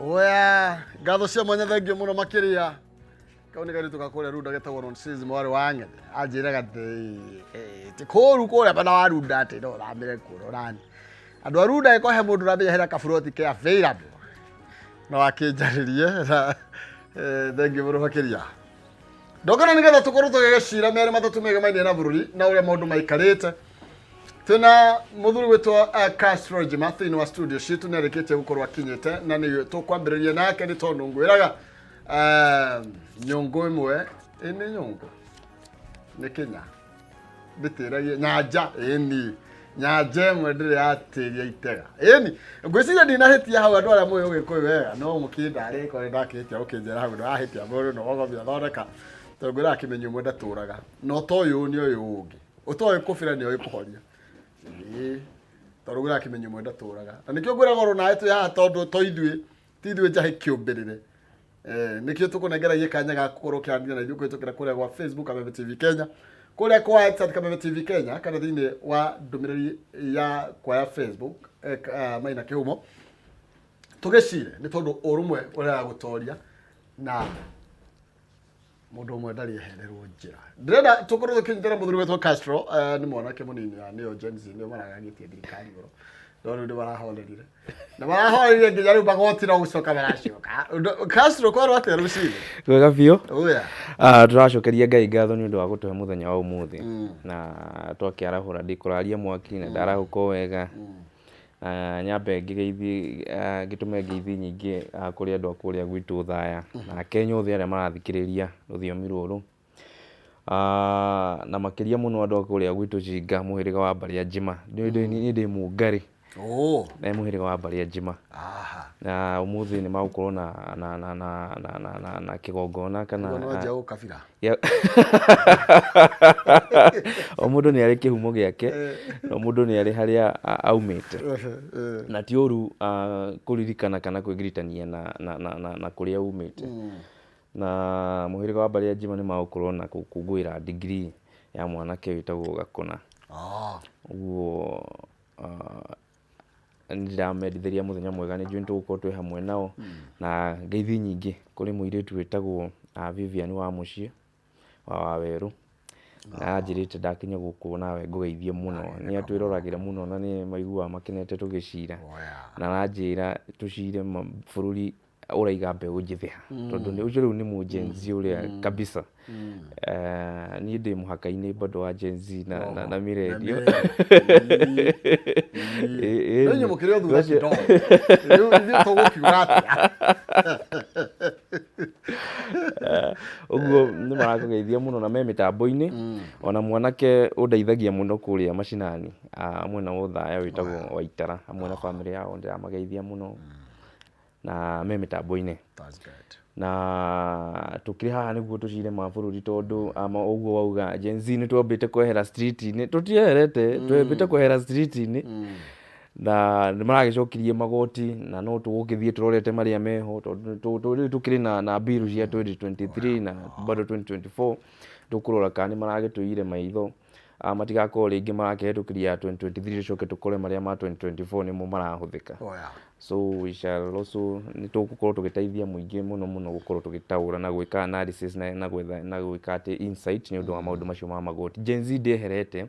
Oya, ngatho cia mwanya thengio mũno makĩria. Kau nĩ kairĩtu ka kũrĩa Runda getagwo Ron mwarĩ wa Ng'ethe. Anjĩraga atĩ ti kũũru kũrĩa mwena wa Runda atĩ no ũthamĩre kuo rũrani. Andũ a Runda angĩkorwo he mũndũ ũramenya hena kaburoti ke available no akĩnjarĩrie na thengio mũno makĩria. Ndokana nĩgetha tũkorwo tũgĩgĩcira merĩ matatũ megemainie na bũrũri na ũrĩa maũndũ maikarĩte. Twĩna mũthuri gwĩtwo Castro Njima thĩinĩ wa studio citũ nĩ arĩkĩtie gũkorwo akinyĩte na nĩ tũkwambĩrĩria nake nĩ tondũ ngwĩraga nyũngũ ĩmwe ĩ nĩ nyũngũ nĩ kĩnya ndĩtĩragia nyanja ĩni nyanja ĩmwe ndĩrĩ yatĩria itega ĩni ngwĩciria ndinahĩtia hau andũ arĩa mũĩ ũgĩkũyũ wega no mũkĩndarĩ korĩ ndakĩhĩtia ũkĩnjĩra hau ndahĩtia mũndũ no ogomia thondeka tondũ ngwĩraga kĩmenyo ũmwe ndatũraga na ũtoyũ nĩ ũyũ ũngĩ ũtoĩ kũbĩra nĩ oĩ kũhoria. Ĩĩ tondũ ngwĩraga kĩmenyo ũmwe ndatũraga na nĩkĩo ngwĩraga oro nawe twĩ haha tondũ to ithuĩ ti ithuĩ njahĩ kĩũmbĩrĩre. Nĩkĩo tũkũnengeragia kanya ga gũkorwo ũkĩaranĩria na ithuĩ kũhĩtũkĩra kũrĩa gwa Facebook Kameme TV Kenya, kũrĩa kwa X at Kameme TV Kenya, kana thĩinĩ wa ndũmĩrĩri yakwa ya Facebook Maina Kĩhumo. Tũgĩcire nĩ tondũ ũrũmwe ũrehaga gũtoria na Mũndũ ũmwe ndarĩ ehererwo njĩra. Ndĩrenda tũkorwo tũkĩnyitana mũthuri wetwo Castro, nĩ mwanake mũnini na nĩo Gen Z nĩo maragagĩtie thirikari igũrũ. No rĩu nĩ marahorerire. Na marahorerire nginya rĩu magoti no gũcoka maracoka. Castro kwarwo atĩa rũcinĩ? Wega biũ. Oya. Tũracokeria Ngai ngatho nĩ ũndũ wa gũtũhe mũthenya wa ũmũthĩ. Na twakĩarahũra ndikũraria mwaki na ndarahũka o wega. Na nyambe ngĩgeithie ngĩtũme ngeithi nyingĩ kũrĩ andũ a kũrĩa gwitũ Othaya na Akenya othe arĩa marathikĩrĩria rũthiomi rũrũ. Na makĩria mũno andũ a kũrĩa gwitũ Jinga mũhĩrĩga wa mbarĩ ya Njima. Niĩ ndĩ Mũngarĩ. Na mũhĩrĩga wa mbarĩ ya Njima. Na ũmũthĩ nĩ magũkorwo na na na na na na na na kĩgongona kana Ũguo no nja ũkabira. O mũndũ nĩ arĩ kĩhumo gĩake na o mũndũ nĩ arĩ harĩa aumĩte. Na ti ũru kũririkana kana kwĩgiritania na na na na na kũrĩa umĩte. Na mũhĩrĩga wa mbarĩ ya Njima nĩ magũkorwo na gũkũngũĩra degree ya mwanake wĩtagwo Gakũna. Ũguo Nĩ ndĩramendithĩria mũthenya mwega, nĩ njũĩ nĩ tũgũkorwo twĩ hamwe nao, na ngeithi nyingĩ kũrĩ mũirĩtu wĩtagwo Vivian wa mũciĩ wa Wawerũ, na anjĩrĩte ndakinya gũkũ nawe ngũgeithie mũno, nĩ atwĩroragĩra mũno na nĩ maiguaga makenete tũgĩcira, na aranjĩra tũcire bũrũri ũraiga mbeũ njĩthĩ ha tondũ nĩ ũcio rĩu nĩ mũ Gen Z ũrĩa kabisa. Niĩ ndĩ mũhaka-inĩ bado wa Gen Z na millennial. Ĩ, No inyuĩ mũkĩrĩ o thutha kidogo. Rĩu ithuĩ tũgũkiuga atĩa? Ũguo nĩ marakũgeithia mũno na me mĩtambo-inĩ ona mwanake ũndeithagia mũno kũrĩa macinani mwena wa Othaya wĩtagwo Waitara hamwe na bamĩrĩ yao ndĩramageithia mũno. Na me mĩtambo-inĩ. That's good. Na tũkĩrĩ haha nĩguo tũcire ma bũrũri tondũ ama ũguo wauga Gen Z nĩ twambĩte kwehera street-inĩ, tũtieherete, twambĩte kwehera street-inĩ na nĩ maragĩcokirie magoti na no tũgũkĩthiĩ tũrorete marĩa meho tondũ rĩu tũkĩrĩ na bill cia 2023 na bado 2024 tũkũrora kana nĩ maragĩtũire maitho. Matigakorwo rĩngĩ marakĩhetũkĩria ya 2023 tũcoke tũkore marĩa ma 2024 nĩmo marahũthĩka. Oh, yeah. So we shall also nĩ tũgũkorwo tũgĩteithia mũingĩ mũno mũno gũkorwo tũgĩtaũra na gwĩka analysis na gwetha na gwĩka atĩ insight nĩ ũndũ wa maũndũ macio ma magoti. Gen Z ndĩeherete,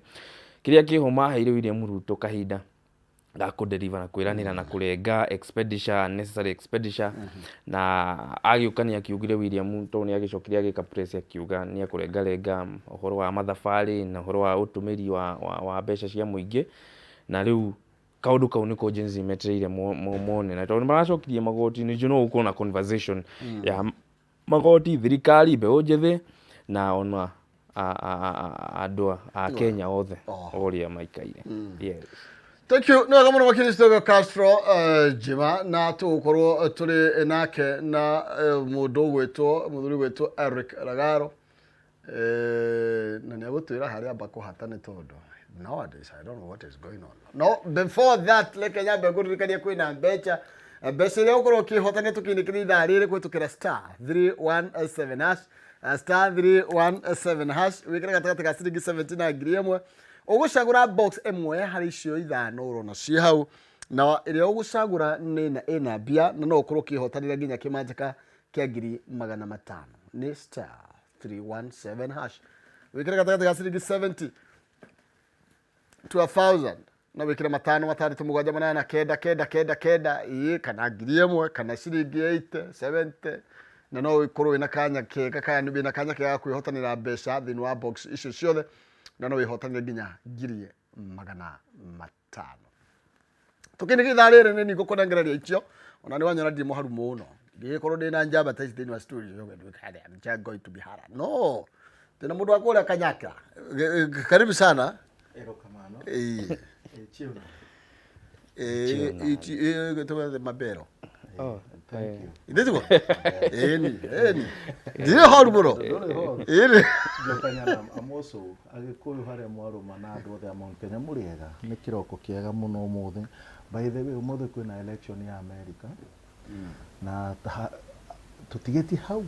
kĩrĩa kĩho maheire William Ruto kahinda ga kũ deliver na kwĩranĩra na kũrenga expenditure unnecessary expenditure na agĩũka nĩ akiugire William tondũ nĩ agĩcokire agĩka press akiuga nĩ ekũrengarenga ũhoro wa mathabarĩ na ũhoro wa ũtũmĩri wa mbeca cia mũingĩ na rĩu kaũndũ kau nĩko Gen Z metereire mone na tondũ nĩ maracokirie magoti nĩ njũĩ no gũkorwo na conversation ya magoti, thirikari, mbeũ njĩthĩ na ona andũ a Kenya othe ũrĩa maikaire. Yes. Thank you. Nĩ wega mũno makĩria Citogo Castro Njima na tũgũkorwo tũrĩ nake na mũndũ ũgwĩtwo mũthuri ũgwĩtwo Eric Ragaro na nĩ agũtwĩra harĩa amba kũhata nĩ tondũ nowadays I don't know what is going on. No before that reke nyambe ngũririkanie kwĩna mbeca mbeca iria ũkorwo ũkĩhota nĩ tũkĩinĩkĩria ithaa rĩrĩ kũhĩtũkĩra star 317 hash star 317 hash wĩkĩre gatagatĩ ga ciringi 70 na 1000 ũgũcagũra box ĩmwe harĩ icio ithano ũrona ciĩ hau. Na ĩrĩa ũgũcagũra nĩ na ĩna mbia na no ũkorwo ũkĩhotanĩra nginya kĩmanjĩka kĩa 500,000. Nĩ star 317 hash. Wĩkĩre gatagatĩ ga ciringi 70 to 1000 na wĩkĩre 5, 6, 7, 8, 9, 9, 9, 9, ĩĩ, kana 1000 kana ciringi 80, 70, na no ũkorwo wĩna kanya kega, kana wĩna kanya kega ga kwĩhotanĩra mbeca thĩinĩ wa box icio ciothe, na no wĩhotanĩre nginya 500,000. Tũkĩnĩkĩ ithaa rĩrĩ nĩ ningũkũnengereria ikio, ona nĩ wanyona ndirĩ mũharu mũno, ngĩgĩkorwo ndĩ na njamba ta ici thĩinĩ wa studio, I'm just going to be hara. No, ndĩna mũndũ wa kũrĩa Kanyaka. Karibu sana. Erokamano. Ĩĩ. Chiuna. Ĩĩ, ichi tũgethe mabero. Oh, Thank you. Ndĩtiguo? Ĩni, ĩni. Ndirĩ horu mũno. Ndũrĩ horu. Ĩni. Njokanyana amoco agĩkũyũ harĩa mwarũma na andũ othe a Mount Kenya mũrĩ ega. Nĩ kĩroko kĩega mũno ũmũthĩ. By the way, ũmũthĩ kwĩna election ya America. Na tũtigĩtie hau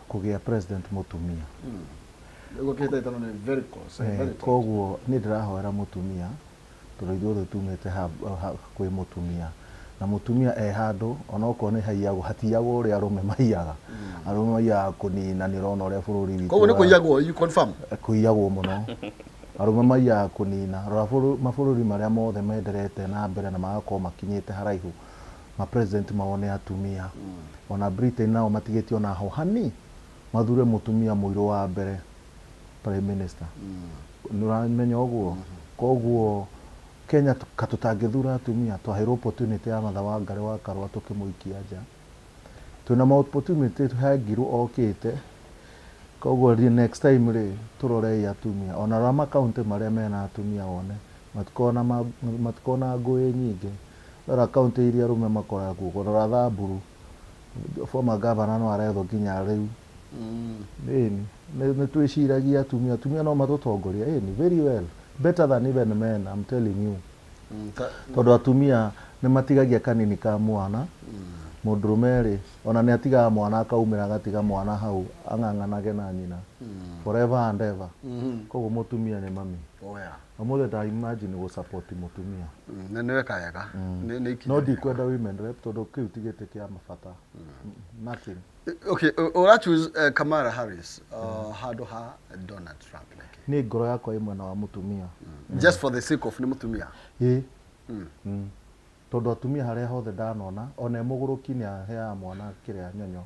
kũgĩa president mũtumia. Nĩguo kĩhĩtahĩtano nĩ very close, very tight. Koguo niĩ ndĩrahoera mũtumia tondũ ithuothe tumĩte kwĩ mũtumia. Na mũtumia e handũ onokorwo nĩ haiyagwo, hatiyagwo ũrĩa arũme maiyaga. Arũme maiyaga kũnina, nĩ ũrona ũrĩa bũrũri witũ Koguo nĩ kũiyagwo, you confirm? Kũiyagwo mũno. Arũme maiyaga kũnina. Rora mabũrũri marĩa mothe menderete na mbere na magakorwo makinyĩte haraihu, ma president mao nĩ atumia. Ona Britain nao matigĩtie ona ho hani mathure mũtumia mũirũ wa mbere prime minister. Nĩ ũramenya ũguo? Koguo Kenya ka tũtangĩthura atumia, twaheirwo opportunity ya Martha Wangari wa Karũa tũkĩmũikia nja. Twĩna ma opportunity he Ngiru okĩte, koguo next time rĩ tũrorei atumia. Ona rora ma county marĩa mena atumia wone, matikoragwo na ngũĩ nyingĩ. Rora county iria arũme makoragwo kuo, rora Samburu, former governor no arethwo nginya rĩu. Ĩni, nĩ twĩciragia atumia, atumia no matũtongorie, ĩni, very well, better than even men, I'm telling you. Tondũ atumia nĩ matigagia kanini ka mwana, mũndũrũme rĩ, ona nĩ atigaga mwana akaumĩra agatiga mwana hau ang'ang'anage na nyina forever and ever. Koguo mũtumia nĩ mami. Oh yeah. Ũmũthĩ nda imagine gũ support mũtumia. Nĩ nĩ weka wega. Nĩ ikinya No rĩega. Ndikwenda women rep tondũ kĩu ti gĩtĩ kĩa mabata. Nothing. Okay, ũra choose Kamala Harris handũ ha Donald Trump nĩkĩ? Niĩ ngoro yakwa ĩ mwena wa mũtumia. Just for the sake of nĩ mũtumia. Ĩĩ. Tondũ atumia harĩa hothe ndanona, ona e mũgũrũki nĩ aheaga mwana kĩrĩa nyonyo.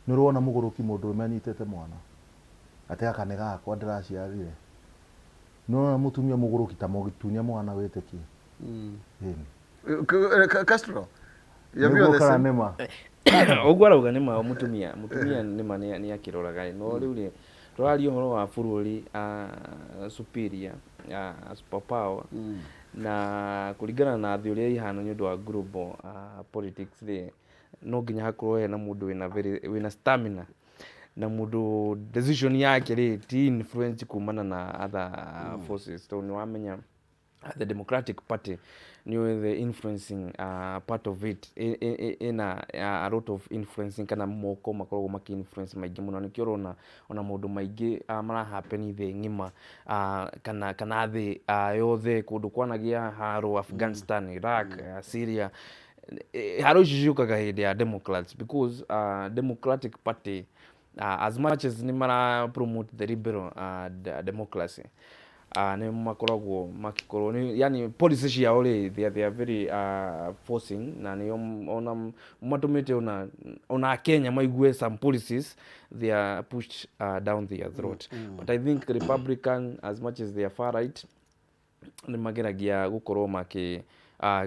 Nĩ ũrĩ wona mũgũrũki mũndũrũme anyitĩte mwana? Atĩ gaka nĩ gakwa ndĩraciarire. Nĩ ũrona mũtumia mũgũrũki ta mũgĩtunya mwana wĩtĩkie? Ĩni. Castro. Your view on Nĩguo the kana same? nĩ ma? Ũguo arauga nĩ ma, mũtumia nĩ ma nĩ akĩroraga, no rĩu rĩ tũraria ũhoro wa bũrũri superior, super power, na kũringana na thĩ ũrĩa ĩhana nĩ ũndũ wa global politics rĩ, no nginya hakorwo hena mũndũ wĩna very wĩna stamina na mũndũ decision yake rĩ ti influence kumana na other forces, tondũ nĩ wamenya the Democratic Party nĩyo the influencing part of it ĩna a lot of influencing kana moko makoragwo makĩ influence maingĩ mũno. Nĩkĩo ũrona ona maũndũ maingĩ mara happen thĩ ng'ima kana thĩ yothe, kũndũ kwanagĩa haro Afghanistan, Iraq, Syria. Haro ici ciũkaga hĩndĩ ya Democrats because Democratic Party, as much as nĩ mara promote the liberal democracy, nĩ makoragwo makĩkorwo nĩ yani policy ciao rĩ, they are very forcing, na nĩo ona matũmĩte ona Kenya maigue some policies they are pushed down their throat. But I think Republican, as much as they are far right, nĩ mageragia gũkorwo makĩ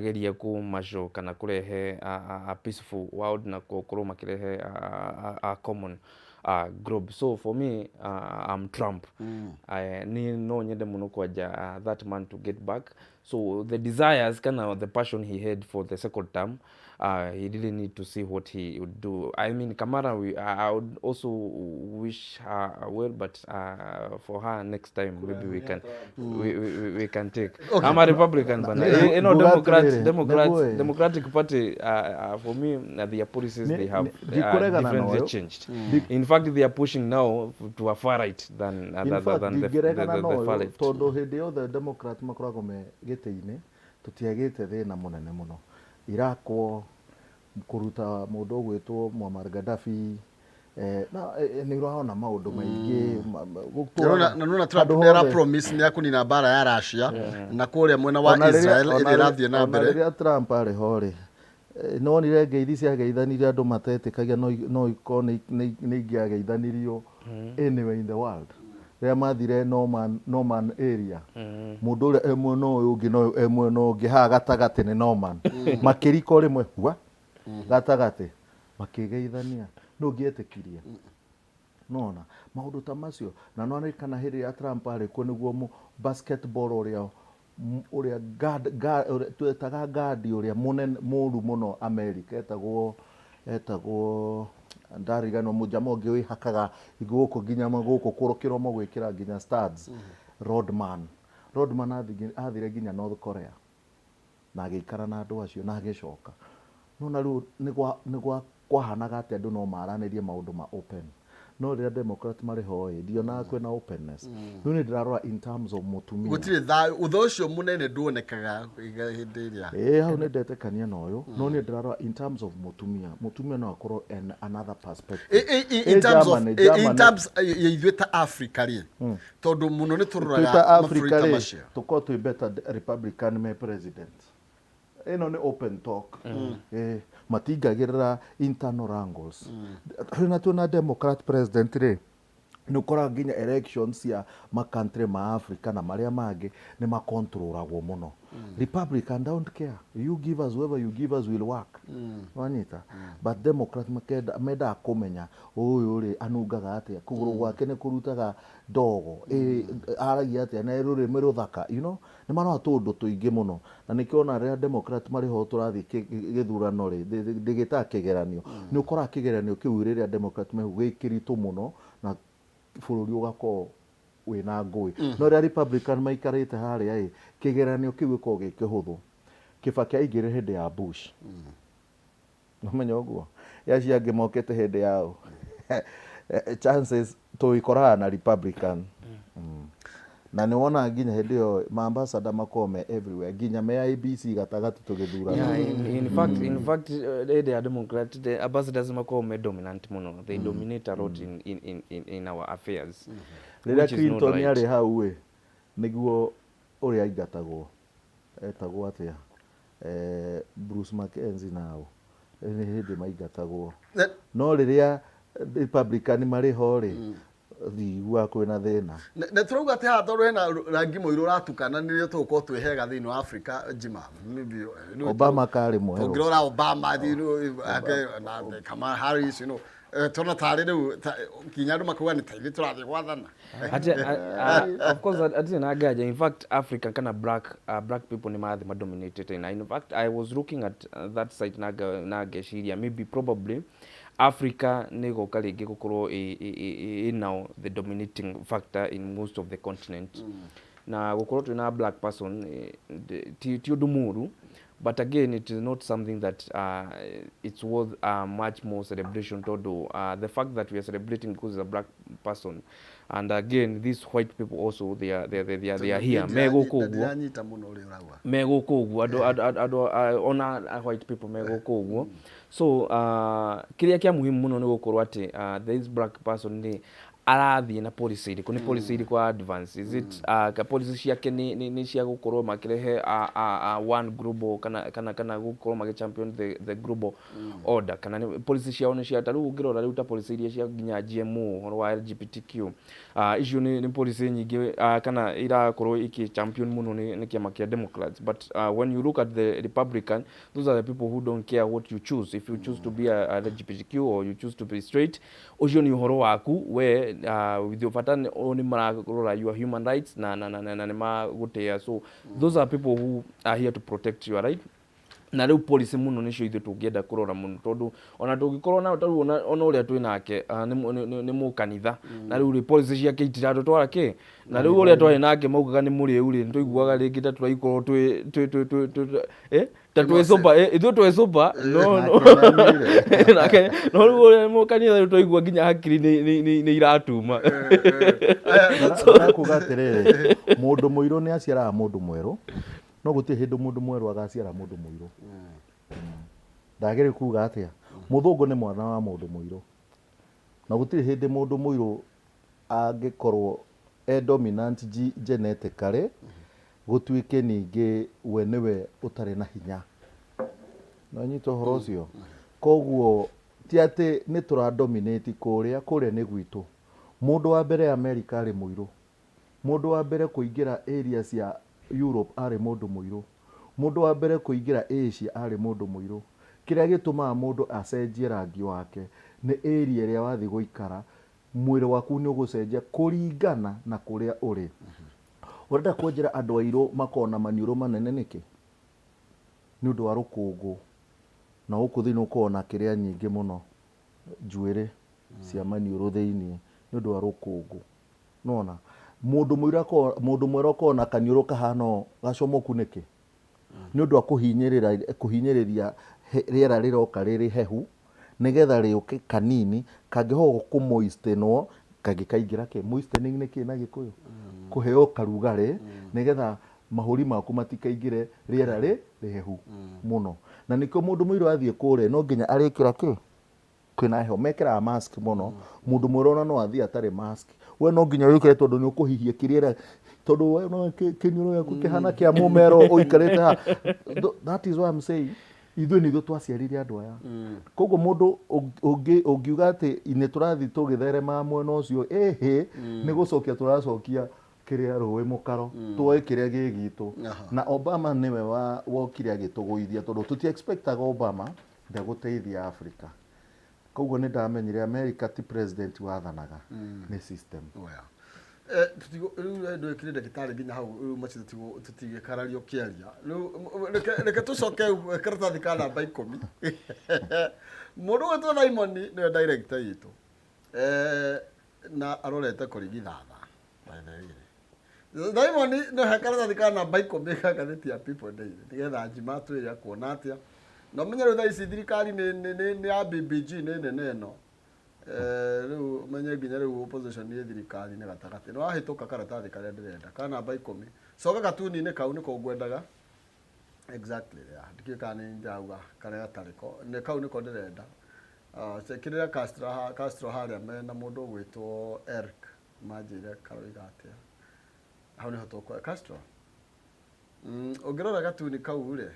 geria kũmaco kana kũrehe a peaceful world na gũkorwo makĩrehe a common globe. So for me, I'm Trump. Ni no nyende mũno kwanja that man to get back. So the desires kana the passion he had for the second term, he really need to see what he would do. I mean, Kamala, I would also wish her well, but for her next time maybe we can take. Okay. I'm a Republican, but Nduga atĩrĩrĩ, Democrats, nĩguo ĩ. Democratic Party, for me, their policies they have ndikũregana differently nayo. Changed. In fact, they are pushing now to a far right than In fact, than the ndingĩregana far noyo left. Tondũ hĩndĩ yothe Democrat makoragwo me gĩtĩ-inĩ. Tũtiagĩte thĩna mũnene mũno. Iraq war, kũruta mũndũ ũgwĩtwo Muammar Gaddafi, na nĩ ũrona maũndũ maingĩ gũtũraga Na nona Trump handũ nĩ ara hothe. promise nĩ akũnina mbara ya Russia na kũrĩa mwena wa Ona rĩrĩa- Israel ona ĩrĩa rĩ- ĩrathiĩ na ona mbere. rĩrĩa Trump arĩ ho rĩ, nĩwonire ngeithi ciageithanirio andũ matetĩkagia no ikorwo nĩ ingĩageithanirio anywhere in the world. Rĩrĩa mathire Norman area, mũndũ ũrĩa e mwena ũyũ ũngĩ na ũyũ e mwena ũngĩ, haha gatagatĩ nĩ Norman. Makĩrika o rĩmwe hua gatagatĩ makĩgeithania. Nũ ũngĩetĩkirie? Nona maũndũ ta macio. Na nĩwaririkana hĩndĩ ĩrĩa Trump arĩ kuo nĩguo basketball ũrĩa ũrĩa guard, guard, ũrĩa twetaga guard ũrĩa mũnene mũru mũno America etagwo ndariganĩrwo, mũjama ũngĩ wĩhakaga gũkũ nginya gũkũ kĩromo gwĩkĩra nginya studs, Rodman. Rodman athire nginya North Korea na agĩikara na andũ acio na agĩcoka. Nona rĩu nĩ kwahanaga atĩ andũ no maranĩrie maũndũ ma open. No rĩrĩa Democrat marĩ ho ĩ, ndionaga kwĩna openness. Rĩu nĩ ndĩrarora in terms of mũtumia. Gũtirĩ thayũ, ũthũ ũcio mũnene nduonekaga hĩndĩ ĩrĩa. Ĩĩ, hau nĩ ndetĩkania na ũyũ, no niĩ ndĩrarora in terms of mũtumia. Mũtumia no akorwo in another perspective. In Ĩ terms of, Germany, in Germany. terms ya ithuĩ ta Africa rĩ, tondũ mũno nĩ Twĩ tũroraga ta mabũrũri Africa ta rĩ, macio. tũkorwo twĩ better Republican me president. Ĩno nĩ open talk. Matingagĩrĩra internal wrangles. Twĩna twĩna Democrat president rĩ, nĩ ũkoraga nginya elections cia ma country ma Africa na marĩa mangĩ nĩ makontrolagwo mũno. Republican don't care. You give us whoever you give us will work. Wanyita? But Democrat mendaga kũmenya ũyũ rĩ anungaga atĩa, kũgũrũ gwake nĩ kũrutaga ndogo, aragia atĩa, na rũrĩmĩ rũthaka, you know? Nĩ marora tũũndũ tũingĩ mũno. Na nĩkĩo ona rĩrĩa Democrat marĩ ho tũrathiĩ gĩthurano rĩ, ndĩgĩtaga kĩgeranio. Nĩ ũkoraga kĩgeranio kĩu rĩrĩa Democrat meho gĩ kĩritũ mũno na bũrũri ũgakorwo wĩna ngũĩ. No rĩrĩa Republican maikarĩte harĩa ĩ, kĩgeranio kĩu gĩkoragwo gĩ kĩhũthũ. Kibaki aingĩrire hĩndĩ ya Bush. Ũmenye ũguo. Acio angĩ mokĩte hĩndĩ ya ũ. Chances tũikoraga na Republican. Na nĩ wonaga nginya hĩndĩ ĩyo ma ambassador makoragwo me everywhere, nginya me IEBC gatagatĩ tũgĩthurana. Yeah, in fact, hĩndĩ ya Democrat, the ambassadors makoragwo me dominant mũno. They dominate a lot in our affairs. Rĩrĩa Which is not Clinton right. arĩ hau ĩ, nĩguo ũrĩa aingatagwo, etagwo atĩa? Bruce Mackenzie nao nĩ hĩndĩ maingatagwo. No rĩrĩa Republican marĩ ho rĩ, ndiguaga kwĩna thĩna. Na tũrauga atĩ haha tondũ hena rangi mũirũ ũratukana nĩrĩo tũgũkorwo twĩ hega thĩinĩ wa Africa njima. Maybe, Obama karĩ mwerũ. Tũngĩrora Obama, na Kamala Harris, tona tarĩ rĩu nginya andũ makauga nĩ ta ithuĩ tũrathiĩ gwathana. Ati, of course, atirĩ na nganja. In fact, Africa kana black people nĩ marathiĩ madominated. Na in fact, I was looking at that site na ngeciria maybe probably Africa nĩ ĩgoka rĩngĩ gũkorwo ĩ now the dominating factor in most of the continent. Na gũkorwo twĩna black person ti ũndũ mũru, but again it is not something that it's worth much more celebration, tondũ the fact that we are celebrating because it's a black person, and again these white people also they are here me gũkũ ũguo. Ndiranyita mũno ũrĩa ũrauga. Me gũkũ ũguo andũ ona white people me gũkũ ũguo. So kĩrĩa kĩa muhimu mũno nĩ gũkorwo atĩ this black person nĩ arathiĩ na policy ĩrĩkũ, nĩ policy ĩrĩkũ advance, is it ka policy ciake nĩ cia gũkorwo makĩrehe one global kana gũkorwo magĩ champion the global order, kana nĩ policy ciao nĩ cia ta rĩu ũngĩrora rĩu ta policy iria cia nginya GMO, ũhoro wa LGBTQ, icio nĩ policy nyingĩ kana irakorwo ikĩ champion mũno nĩ kĩama kĩa Democrats. But when you look at the Republican, those are the people who don't care what you choose. If you choose to be a LGBTQ or you choose to be straight, ũcio nĩ ũhoro waku we, with your bata nĩ mararora your human rights na nĩ magũtĩa. So those are people who are here to protect your right. Na rĩu policy mũno nĩcio ithuĩ tũngĩenda kũrora mũno, tondũ ona tũngĩkorwo na tarĩu ona ũrĩa twĩ nake nĩ mũkanitha, na rĩu rĩ policy ciake itiratũtwara kĩ, na rĩu ũrĩa twarĩ nake maugaga nĩ mũrĩu rĩ, nĩtũiguaga rĩngĩ ta tũraikorwo twĩ ta twĩ sober, ithuĩ twĩ sober, no nake no rĩu ũrĩa mũkanitha rĩu twaigua nginya hakiri nĩ iratuma. Ndĩrakuga atĩrĩrĩ, mũndũ mũirũ nĩ aciaraga mũndũ mwerũ. No gũtirĩ hĩndĩ mũndũ mwerũ agaciara mũndũ mũirũ. Ndagĩrĩ kuga atĩa? Mũthũngũ nĩ mwana wa mũndũ mũirũ. Na gũtirĩ hĩndĩ mũndũ mũirũ angĩkorwo e dominant genetically, gũtuĩke ningĩ we nĩwe ũtarĩ na hinya. Nĩwanyita ũhoro ũcio? Koguo ti atĩ nĩ tũra dominate kũrĩa, kũrĩa nĩ gwitũ. Mũndũ wa mbere America arĩ mũirũ. Mũndũ wa mbere kũingĩra area cia Europe arĩ mũndũ mũirũ. Mũndũ wa mbere kũingĩra Asia arĩ mũndũ mũirũ. Kĩrĩa gĩtũmaga mũndũ acenjie rangi wake nĩ area ĩrĩa wathiĩ gũikara, mwĩrĩ waku nĩ ũgũcenjia kũringana na kũrĩa ũrĩ. Ũrenda kũnjĩra andũ airũ makoragwo na maniũrũ manene nĩkĩ? Nĩ ũndũ wa rũkũngũ. Na gũkũ thĩinĩ ũkoragwo na kĩrĩa nyingĩ mũno, njuĩrĩ cia maniũrũ thĩinĩ nĩ ũndũ wa rũkũngũ. Nĩwona? Mũndũ mũirũ akoragwo, mũndũ mwerũ akoragwo na kaniũrũ kahana ũũ gacomoku nĩkĩ? Nĩ ũndũ wa kũhinyĩrĩra, kũhinyĩrĩria rĩera rĩroka rĩrĩ hehu nĩgetha rĩũke kanini kangĩhota kũ moistenwo kangĩkaingĩra kĩ? Moistening nĩ kĩ na gĩkũyũ? Kũheo karugarĩ nĩgetha mahũri maku matikaingĩre rĩera rĩ rĩhehu mũno. Na nĩkĩo mũndũ mũirũ athiĩ kũrĩa no nginya arĩkĩra kĩ? Kwĩna heho. Mekĩraga mask mũno. Mũndũ mwerũ ona no athiĩ atarĩ mask. We no nginya wĩkĩre tondũ nĩ ũkũhihia kĩrĩera tondũ we no kĩniũrũ gĩaku kĩhana kĩa mũmero ũikarĩte haha. That is why I'm saying ithuĩ nĩ ithuĩ twaciarire andũ aya. Koguo mũndũ ũngiuga atĩ nĩ tũrathiĩ tũgĩtheremaga mwena ũcio, ĩhĩ, nĩ gũcokia tũracokia kĩrĩa rũĩ mũkaro, tuoe kĩrĩa gĩ gitũ. Na Obama nĩwe wokire agĩtũgũithia tondũ tũti expectaga Obama ndegũteithia Africa. Koguo nĩ ndamenyire America ti president wathanaga, nĩ system. Oya. Rĩu we ndwĩkire ndagĩtarĩ nginya hau rĩu macio tũtigĩkararia ũkĩaria. Rĩu reke tũcoke karatathi ka namba 10. Mũndũ ũgwĩtwo Simon nĩwe director witũ. Na arorete kũrigithatha. By the way. Simon nĩ he karatathi ka namba 10 ga ngathĩti ya People Daily nĩgetha Njima atwĩre akuona atĩa. Na ũmenye rĩu thaa ici thirikari nĩ ya BBG nĩ nene ĩno. Rĩu ũmenye nginya rĩu opposition nĩ thirikari-inĩ gatagatĩ. Nĩ wahĩtũka karatathi karĩa ndĩrenda ka namba 10. Coka gatuni-inĩ kau nĩko ngwendaga. Exactly, yeah. Ndikĩũĩ kana nĩ ndĩrauga karĩa gatarĩ ko. Nĩ kau nĩko ndĩrenda. Kĩrĩa Castro harĩa mena mũndũ ũgwĩtwo Eric manjĩre karoiga atĩa. Hau nĩho tũkwa Castro. Ũngĩrora gatuni kau rĩ,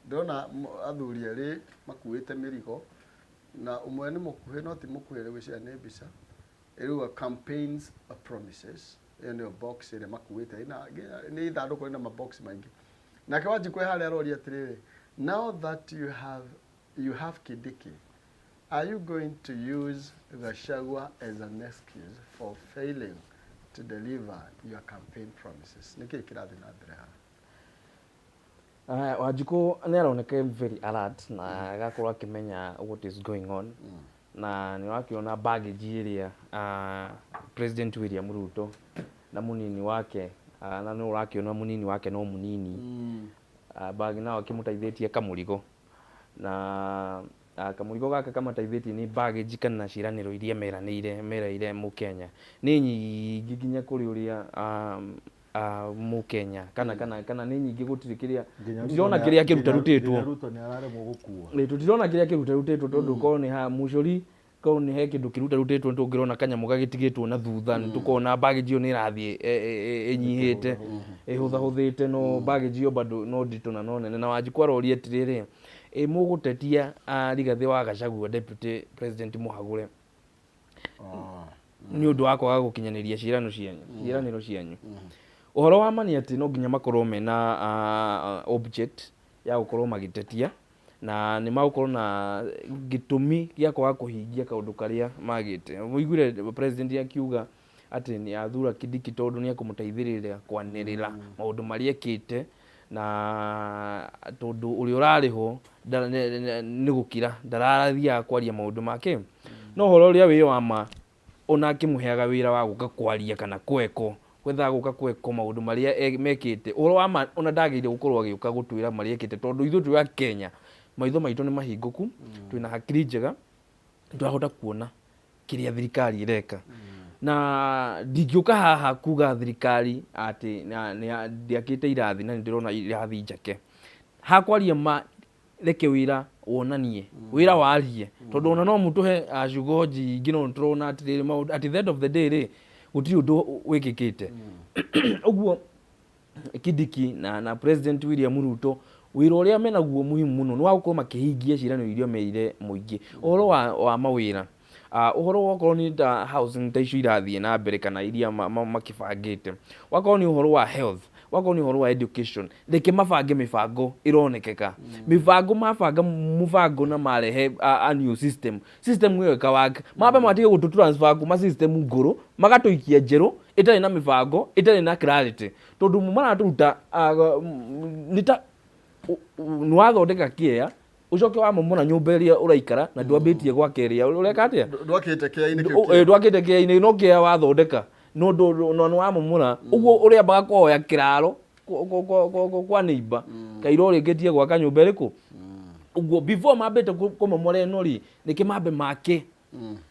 ndĩrona athuri erĩ makuĩte mĩrigo na ũmwe nĩ mũkuhĩ no ti mũkuhĩ rĩu gwĩciria nĩ mbica ĩrauga campaigns promises. Ĩyo nĩyo box ĩrĩa makuĩte ĩna nĩ ithandũkũ rĩna mabox maingĩ. Nake Wanjikũ e harĩa aroria atĩrĩrĩ, now that you have Kindiki, are you going to use Gachagua as an excuse for failing to deliver your campaign promises? Nĩkĩ kĩrathiĩ na mbere haha? Wanjikũ nĩ aroneka very alert na agakorwo akĩmenya what is going on na nĩ ũrakĩona baggage ĩrĩa President William Ruto na mũnini wake, na nĩ ũrakĩona mũnini wake no mũnini, bag nao akĩmũteithĩtie kamũrigo na kamũrigo gaka kamateithĩtie nĩ baggage kana ciĩranĩro iria meranĩire mereire mũkenya nĩ nyingĩ nginya kũrĩ ũrĩa mũkenya kana kana kana nĩ nyingĩ gũtirĩ kĩrĩa tũtirona kĩrĩa kĩrutarutĩtwo. Nginya Ruto nĩ araremwo gũkua. Ĩ, tũtirona kĩrĩa kĩrutarutĩtwo tondũ korwo nĩ ha mũcori korwo nĩ he kĩndũ kĩrutarutĩtwo nĩ tũngĩrona kanyamũ gagĩtigĩtwo na thutha nĩ tũkona baggage ĩyo nĩ ĩrathiĩ ĩnyihĩte ĩhũthahũthĩte no baggage ĩyo bado no nditũ na no nene na Wanjikũ aroria atĩrĩrĩ, ĩ mũgũtetia Rigathĩ wa Gachagua deputy president mũhagũre nĩ ũndũ wa kwaga gũkinyanĩria ciĩranĩro cianyu ciĩranĩro cianyu. Ũhoro wa ma nĩ atĩ no nginya makorwo mena object ya gũkorwo magĩtetia na nĩ magũkorwo na gĩtũmi gĩa kwaga kũhingia kaũndũ karĩa magĩte. Mũiguire president akiuga atĩ nĩ athura Kindiki tondũ nĩ ekũmũteithĩrĩria kwanĩrĩra maũndũ marĩa ekĩte na tondũ ũrĩa ũrarĩ ho nĩ gũkira ndarathiaga kwaria maũndũ make. No ũhoro ũrĩa wĩ wa ma ona akĩmũheaga wĩra wa gũka kwaria kana kweko gwethaga gũka kweko maũndũ marĩa mekĩte, ũhoro wa ma ona ndagĩrĩire gũkorwo agĩũka gũtwĩra marĩa ekĩte tondũ ithuĩ twĩ a Kenya maitho maitũ nĩ mahingũku, twĩna hakiri njega, nĩ tũrahota kuona kĩrĩa thirikari ĩreka. Na ndingĩũka haha kuga thirikari atĩ ndĩakĩte irathi na nĩndĩrona irathi njake. Hakwaria ma reke wĩra wonanie, wĩra warie, tondũ ona no mũtũhe ciugo nyingĩ no nĩtũrona atĩrĩrĩ maũndũ at the end of the day rĩ, gũtirĩ ũndũ wĩkĩkĩte. Ũguo Kindiki na President William Ruto wĩra ũrĩa menaguo muhimu mũno nĩ wa gũkorwo makĩhingia ciĩranĩro iria merire mũingĩ. Ũhoro wa mawĩra, ũhoro wa okorwo nĩ ta housing ta icio irathiĩ na mbere kana iria makĩbangĩte, wakorwo nĩ ũhoro wa health, wakorwo nĩ ũhoro wa education, reke mabange mĩbango ĩronekeka. Mĩbango mabanga mũbango na marehe a new system, system ĩyo ĩka work. Mambe matige gũtũ transfer kuma system ngũrũ, magatũikia njerũ ĩtarĩ na mĩbango, ĩtarĩ na clarity. Tondũ maratũruta nĩ ta nĩ wathondeka kĩea, ũcoke wamomora nyũmba ĩrĩa ũraikara na ndwambĩtie gwaka ĩrĩa ũreka atĩa? Ndwakĩte kĩea-inĩ kĩu kĩerũ. Ndwakĩte kĩea-inĩ no kĩea wathondeka no nĩ wamomora. Ũguo ũrĩambaga kũhoya kĩraro kwa neighbor kaira ũrĩkĩtie gwaka nyũmba ĩrĩkũ. Ũguo before mambĩte kũmomora ĩno rĩ, reke mambe make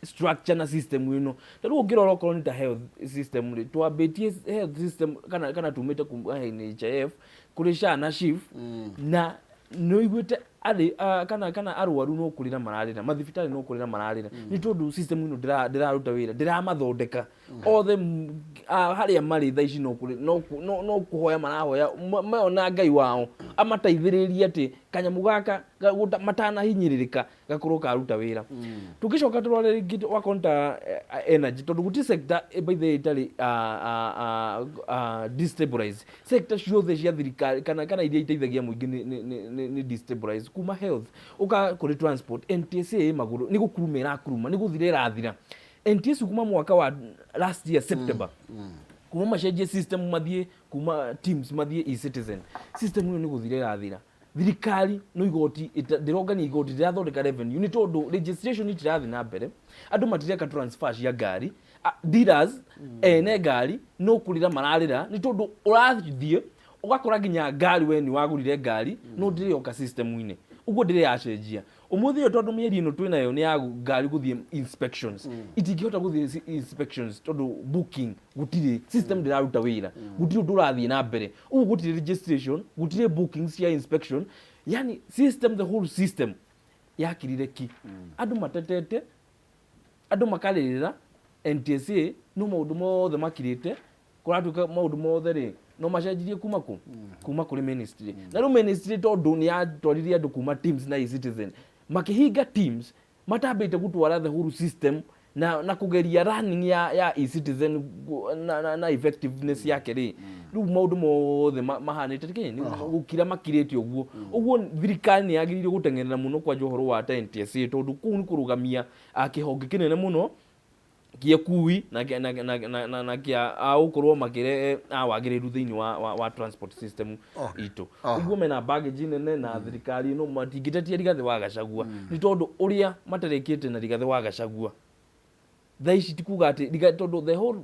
structure na system ĩno. Ta rĩu ũngĩrora okorwo nĩ ta health system rĩ, twambĩtie health system kana tumĩte kuma NHIF kũrĩ SHA na SHIF, na nĩ ũiguĩte arĩ kana arwaru no kũrĩra mararĩra, mathibitarĩ no kũrĩra mararĩra, nĩ tondũ system ĩno ndĩraruta wĩra, ndĩramathondeka othe harĩa marĩ thaa ici no kũhoya marahoya mona Ngai wao amateithĩrĩrie atĩ kanyamũ gaka matanahinyĩrĩrĩka gakorwo karuta wĩra. Tũngĩcoka tũrore rĩngĩ wakorwo nĩ ta energy, tondũ gũtirĩ sector by the way ĩtarĩ destabilized. Sector ciothe cia thirikari kana iria iteithagia mũingĩ nĩ destabilized, kuma health ũka kũrĩ transport. NTSA ĩ magũrũ nĩ gũkuruma ĩrakuruma, nĩ gũthira ĩrathira. NTSA kuma mwaka wa last year September, kuma macenjie system mathiĩ kuma Teams mathiĩ eCitizen, system ĩyo nĩ gũthira ĩrathira. Thirikari no igoti ndĩrongania igoti, ndĩrathondeka revenue, nĩ tondũ registration itirathiĩ na mbere, andũ matireka transfer cia ngari, dealers ene ngari no kũrĩra mararĩra, nĩ tondũ ũrathiĩ ũgakora nginya ngari we nĩ wagũrire ngari no ndĩrĩoka system-inĩ, ũguo ndĩrĩ yacenjia ũmũthĩ ũyũ, tondũ mĩeri ĩno twĩnayo nĩ ya ngari gũthiĩ inspections, itingĩhota gũthiĩ inspections tondũ booking gũtirĩ, system ndĩraruta wĩra, gũtirĩ ũndũ ũrathiĩ na mbere. Ũguo gũtirĩ registration, gũtirĩ bookings cia inspection, yani system, the whole system yakirire ki. Andũ matetete, andũ makarĩrĩra NTSA, no maũndũ mothe makirĩte. Kũratuĩka maũndũ mothe rĩ no macenjirie kuma kũ kuma kũrĩ ministry, na rĩu ministry tondũ nĩ yatwaririe andũ kuma Teams na eCitizen, makĩhinga Teams matambĩte gũtwara the whole system na kũgeria running ya eCitizen na effectiveness yake rĩ, rĩu maũndũ mothe mahanĩte kĩ nĩ gũkira makirĩte ũguo. Ũguo thirikari nĩ yagĩrĩirwo gũteng'erera mũno kwanja ũhoro wa ta NTSA, tondũ kũu nĩ kũrũgamia kĩhonge kĩnene mũno kĩa ũkui na kĩa gũkorwo makĩrehe wagĩrĩru thĩinĩ wa transport system itũ. Ũguo mena baggage nene na thirikari ĩno matingĩtetia Rigathĩ wa Gachagua, nĩ tondũ ũrĩa matarĩkĩte na Rigathĩ wa Gachagua thaa ici ti kuga atĩ tondũ the whole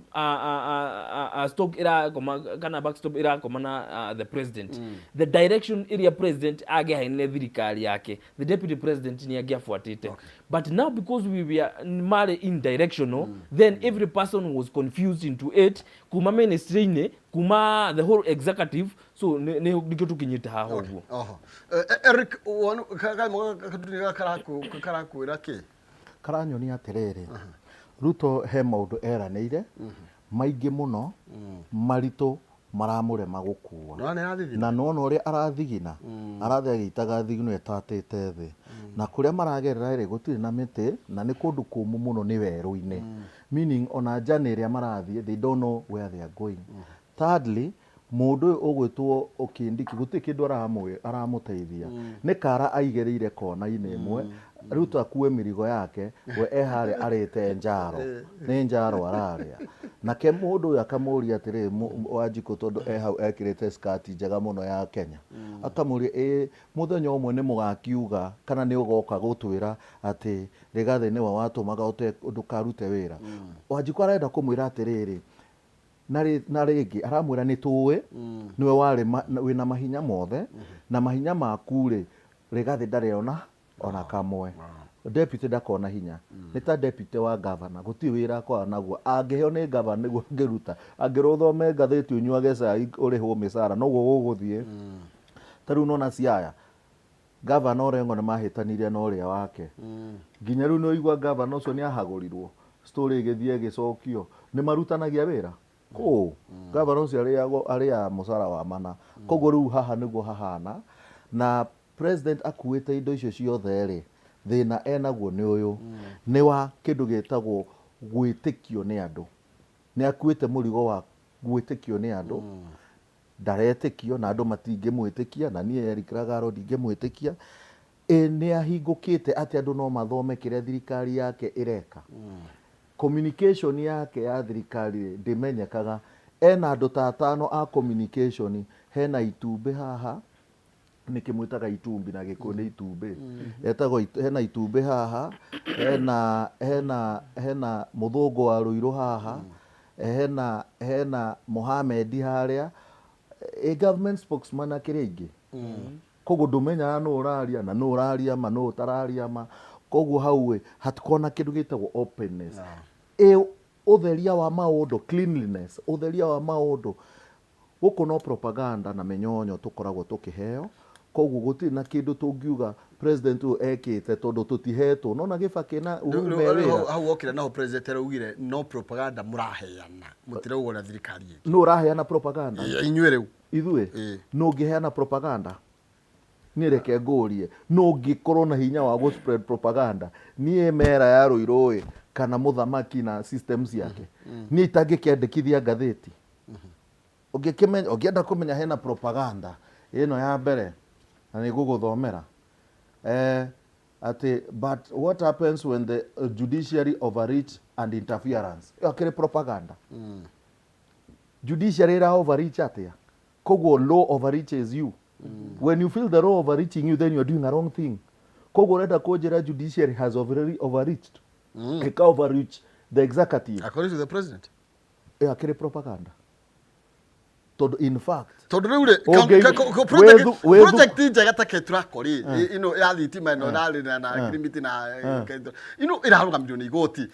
stock ĩrakoma kana backstop ĩrakoma na the president, the direction ĩrĩa president angĩaheanire thirikari yake, the deputy president nĩ angĩabuatĩte. But now because we were marĩ in directional, then every person was confused into it, kuma ministry-inĩ, kuma the whole executive, so nĩkĩo tũkinyĩte haha ũguo. Oho. Eric, wona katuni karakwĩra kĩ? Karanyonia atĩrĩrĩ, Ruto he maũndũ eranĩire maingĩ mũno maritũ maramũrema gũkua. Nĩwona nĩarathithina? Na nona ũrĩa arathigina, arathiĩ agĩitaga thigino ĩtatĩte thĩ, na kũrĩa maragerera rĩ gũtirĩ na mĩtĩ na nĩ kũndũ kũmũ mũno, nĩ werũ-inĩ, meaning ona journey ĩrĩa marathiĩ they don't know where they are going. Thirdly, mũndũ ũyũ ũgwĩtwo Kindiki gũtirĩ kĩndũ aramũteithia, nĩ kara aigĩrĩire kona-inĩ ĩmwe. Ruto akue mĩrigo yake, we e harĩa arĩte njaro, nĩ njaro ararĩa. Nake mũndũ ũyũ akamũria atĩrĩrĩ, Wanjikũ, tondũ e hau ekĩrĩte skati njega mũno ya Kenya, akamũria, ĩ mũthenya ũmwe nĩ mũgakiuga kana nĩ ũgoka gũtwĩra atĩ Rigathĩ nĩwe watũmaga ndũkarute wĩra? Wanjikũ arenda kũmwĩra atĩrĩrĩ, na rĩngĩ aramwĩra nĩ tũĩ nĩwe warĩ wĩna mahinya mothe, na mahinya maku rĩ, Rigathĩ ndarĩ ona kamwe. Deputy ndakoragwo na hinya. Nĩ ta deputy wa governor, gũtirĩ wĩra akoragwo naguo. Angĩheo nĩ governor nĩguo angĩruta. Angĩrwo ũthome ngathĩti ũnyuage cai ũrĩhwo mĩcara, noguo gũgũthiĩ. Ta rĩu nĩwona Siaya, Governor Orengo nĩ mahĩtanirie na ũrĩa wake. Nginya rĩu nĩ ũraigua governor ũcio nĩ ahagũrirwo, story ĩgĩthiĩ ĩgĩcokio. Nĩ marutanagia wĩra? Kũũ? Governor ũcio arĩagwo arĩaga mũcara wa mana. Koguo rĩu haha nĩguo hahana. Na president akuĩte indo icio ciothe rĩ, thĩna enaguo nĩ ũyũ, nĩ wa kĩndũ gĩtagwo gwĩtĩkio nĩ andũ. Nĩ akuĩte mũrigo wa gwĩtĩkio nĩ andũ. Ndaretĩkio na andũ matingĩmwĩtĩkia na niĩ Eric Ragaro ndingĩmwĩtĩkia. Ĩ nĩ ahingũkĩte atĩ andũ no mathome kĩrĩa thirikari yake ĩreka? Communication yake ya thirikari rĩ, ndĩmenyekaga. Ena andũ ta atano a communication, hena itumbĩ haha, nĩkĩ mwĩtaga itumbi na gĩkũyũ nĩ itumbĩ etagwo hena itumbĩ haha hena hena hena mũthũngũ wa rũirũ haha hena hena Mohamed harĩa ĩ government spokesman akĩrĩ aingĩ koguo ndũmenyaga nũ ũraria na nũ ũraria ma nũ ũtararia ma koguo hau ĩ hatikoragwo na kĩndũ gĩtagwo openness ĩ ũtheria wa maũndũ cleanliness ũtheria wa maũndũ Gũkũ no propaganda na mĩnyonyo tũkoragwo tũkĩheo, koguo gũtirĩ na kĩndũ tũngiuga president ũyũ ekĩte tondũ tũtihetwo. Nona Gĩbakĩ na Uhuru me wĩra. Hau wokĩra naho president araugire no propaganda mũraheana mũtirauga ũrĩa thirikari ĩkĩte. Nũ ũraheana propaganda? Inyuĩ rĩu. Ithuĩ? Nũ ũngĩheana propaganda? Niĩ reke ngũrie, nũ ũngĩkorwo na hinya wa gũ spread propaganda? Niĩ mera ya Ruiru ĩ, kana mũthamaki na system ciake? Niĩ itangĩkĩandĩkithia ngathĩti? Ũngĩkĩmenya, ũngĩenda kũmenya hena propaganda ĩno ya mbere na nĩ ngũgũthomera eh, atĩ but what happens when the judiciary overreach and interference ĩyo akĩrĩ propaganda judiciary ĩra overreach atĩa koguo law overreaches you when you feel the law overreaching you then you are doing a wrong thing koguo ũrenda kũnjĩra judiciary has overreached ĩka overreach the executive According to the president. Ĩyo akĩrĩ propaganda tondũ in fact tondũ rĩu rĩ Ũngĩ- project project njega ta Ketraco rĩ ĩno ya thitima ĩno ĩrarĩ na Kirimiti na ĩno ĩrarũgamirio nĩ igoti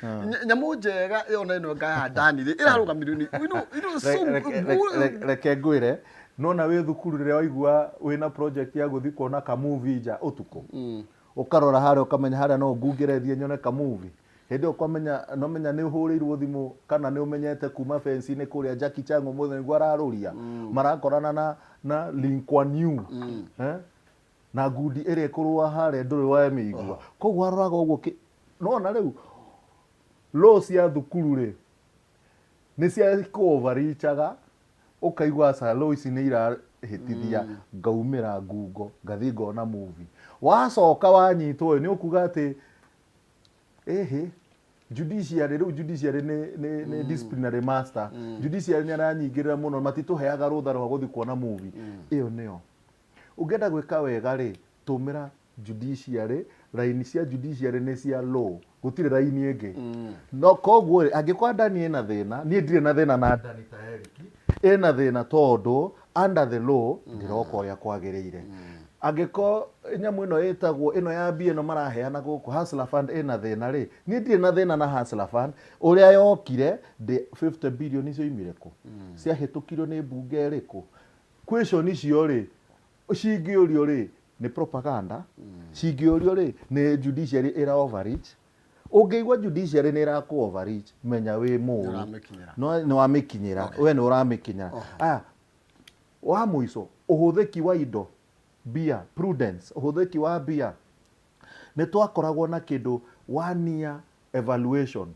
nyamũ njega ĩyo na ĩno nga ya Adani rĩ ĩrarũgamirio nĩ ĩno so Reke ngwĩre nona wĩ thukuru rĩrĩa waigua wĩna project ya gũthiĩ kuona ka movie nja ũtukũ ũkarora harĩa ũkamenya harĩa no ngungĩre thiĩ nyone ka movie Hĩndĩ ĩyo kwamenya nomenya nĩ ũhũrĩirwo thimũ kana nĩ ũmenyete kuma fence-inĩ kũrĩa Jackie Chan ũmũthĩ nĩguo ararũria marakorana na na Lee Kuan Yew eh? Na ngundi ĩrĩa ĩkũrũa harĩa ndũrĩ wamĩigua koguo aroraga ũguo nona rĩu law cia thukuru rĩ nĩ cia kũ overreachaga ũkaigua aca law ici nĩ irahĩtithia ngaumĩra ngungo ngathiĩ ngona movie wacoka wanyitwo ĩ nĩ ũkuga atĩ Ĩhĩ, judiciary rĩu judiciary nĩ nĩ nĩ disciplinary master. Judiciary nĩ aranyingĩrĩra mũno matitũheaga rũtha rwa gũthiĩ kuona movie. Ĩyo nĩyo. Ũngĩenda gwĩka wega rĩ, tũmĩra judiciary, raini cia judiciary nĩ cia law, gũtirĩ raini ĩngĩ. No koguo rĩ, angĩkorwo Adani ĩna thĩna, niĩ ndirĩ na thĩna na Adani ta Eric, ĩna thĩna tondũ under the law ndĩroka ũrĩa kwagĩrĩire. Angĩkorwo nyamũ ĩno ĩtagwo ĩno ya mbia ĩno maraheana gũkũ Hustler Fund ĩna thĩna rĩ, niĩ ndirĩ na thĩna na Hustler Fund, ũrĩa yokire ndĩ 50 billion cioimire kũ? Ciahĩtũkirio nĩ mbunge ĩrĩkũ? Question icio rĩ, cingĩũrio rĩ, nĩ propaganda, cingĩũrio rĩ, nĩ judiciary ĩra overreach. Ũngĩigua judiciary nĩ ĩrakũ overreach, menya wĩ mũru. Nĩũramĩkinyĩra. No nĩwamĩkinyĩra, we nĩ ũramĩkinyĩra. Aya, Wa mũico, ũhũthĩki wa indo, mbia, prudence, ũhũthĩki wa mbia. Nĩ twakoragwo na kĩndũ one year evaluation,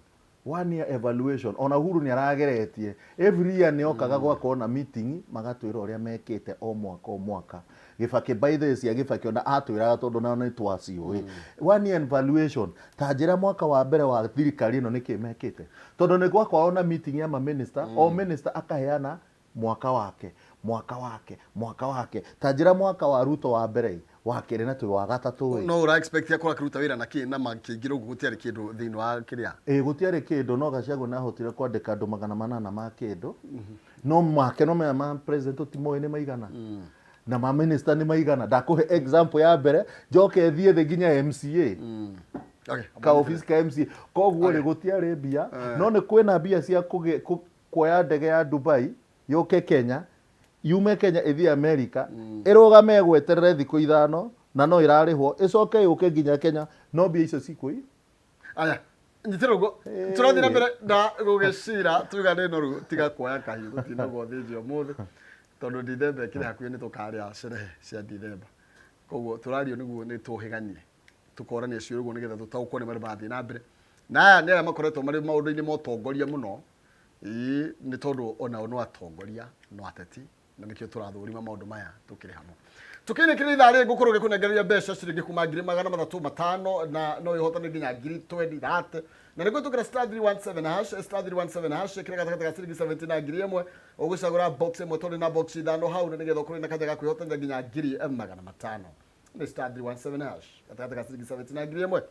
one year evaluation. Ona Uhuru nĩ arageretie. Every year nĩ okaga gwakorwo na meeting magatwĩra ũrĩa mekĩte o mwaka o mwaka. Gĩbakĩ by the way cia Gĩbakĩ ona atwĩraga tondũ nao nĩ twaciũĩ. One year evaluation, ta njĩra mwaka wa mbere wa thirikari ĩno nĩkĩ mekĩte. Tondũ nĩ gwakoragwo na meeting ya ma minister, o minister akaheana Mwaka wake, mwaka wake, mwaka wake. Ta njĩra mwaka wa Ruto wa mbere ĩ, wa kerĩ na twĩ wa gatatũ ĩ. No ũra expect akorwo akĩruta wĩra na kĩ na makĩingĩra ũguo gũtiarĩ kĩndũ thĩinĩ wa kĩrĩa. Ĩ gũtiarĩ kĩndũ no Gachagua nĩ ahotire kwandĩka andũ 800 ma kĩndũ. No make no maya ma president tũtimoĩ nĩ maigana. Na ma minister nĩ maigana. Ndakũhe example ya mbere njoke thiĩ thĩ nginya MCA. Okay, Ka office ka MCA. Koguo rĩ, gũtiarĩ mbia, no nĩ kwĩna mbia cia kuoya ndege ya Dubai yũke Kenya, yume Kenya ĩthiĩ America, ĩrũgame ĩgweterere thikũ 5 na no ĩrarĩhwo, ĩcoke yũke nginya Kenya, no mbia icio cikũi. Aya, nyitĩra ũguo. Tũrathiĩ na mbere na gũgĩcira tuga nĩ noru tiga kuoya kahiũ tũtinagwo thĩnjĩ ũmũthĩ tondũ Dithemba ĩkĩrĩ hakuhĩ nĩ tũkarĩa sherehe cia Dithemba. Koguo tũrario nĩguo nĩ tũhĩganie tũkorania ciũria ũguo nĩgetha tũtaũkwo nĩ marĩa marathiĩ na mbere. Na aya nĩ arĩa makoretwo marĩ maũndũ-inĩ ma ũtongoria mũno, ĩĩ nĩ tondũ onao no atongoria no ateti na nĩkĩo tũrathũrima maũndũ maya tũkĩrĩ hamwe. Tũkĩinĩkĩria ithaa rĩrĩ ngũkorwo ngĩkũnengereria mbeca ciringi kuma 300,000 na no ĩhotane nginya ngiri twendi thate na nĩ kũhĩtũkĩra star 317 hash star 317 hash ĩkĩra gatagatĩ ga ciringi 70 na 1000 ũgũcagũra box ĩmwe tondũ na box ithano hau na nĩgetha ũkorwo na kanya ga kwĩhotanĩra nginya 500,000. Nĩ star 317 hash gatagatĩ ga ciringi 70 na 1000,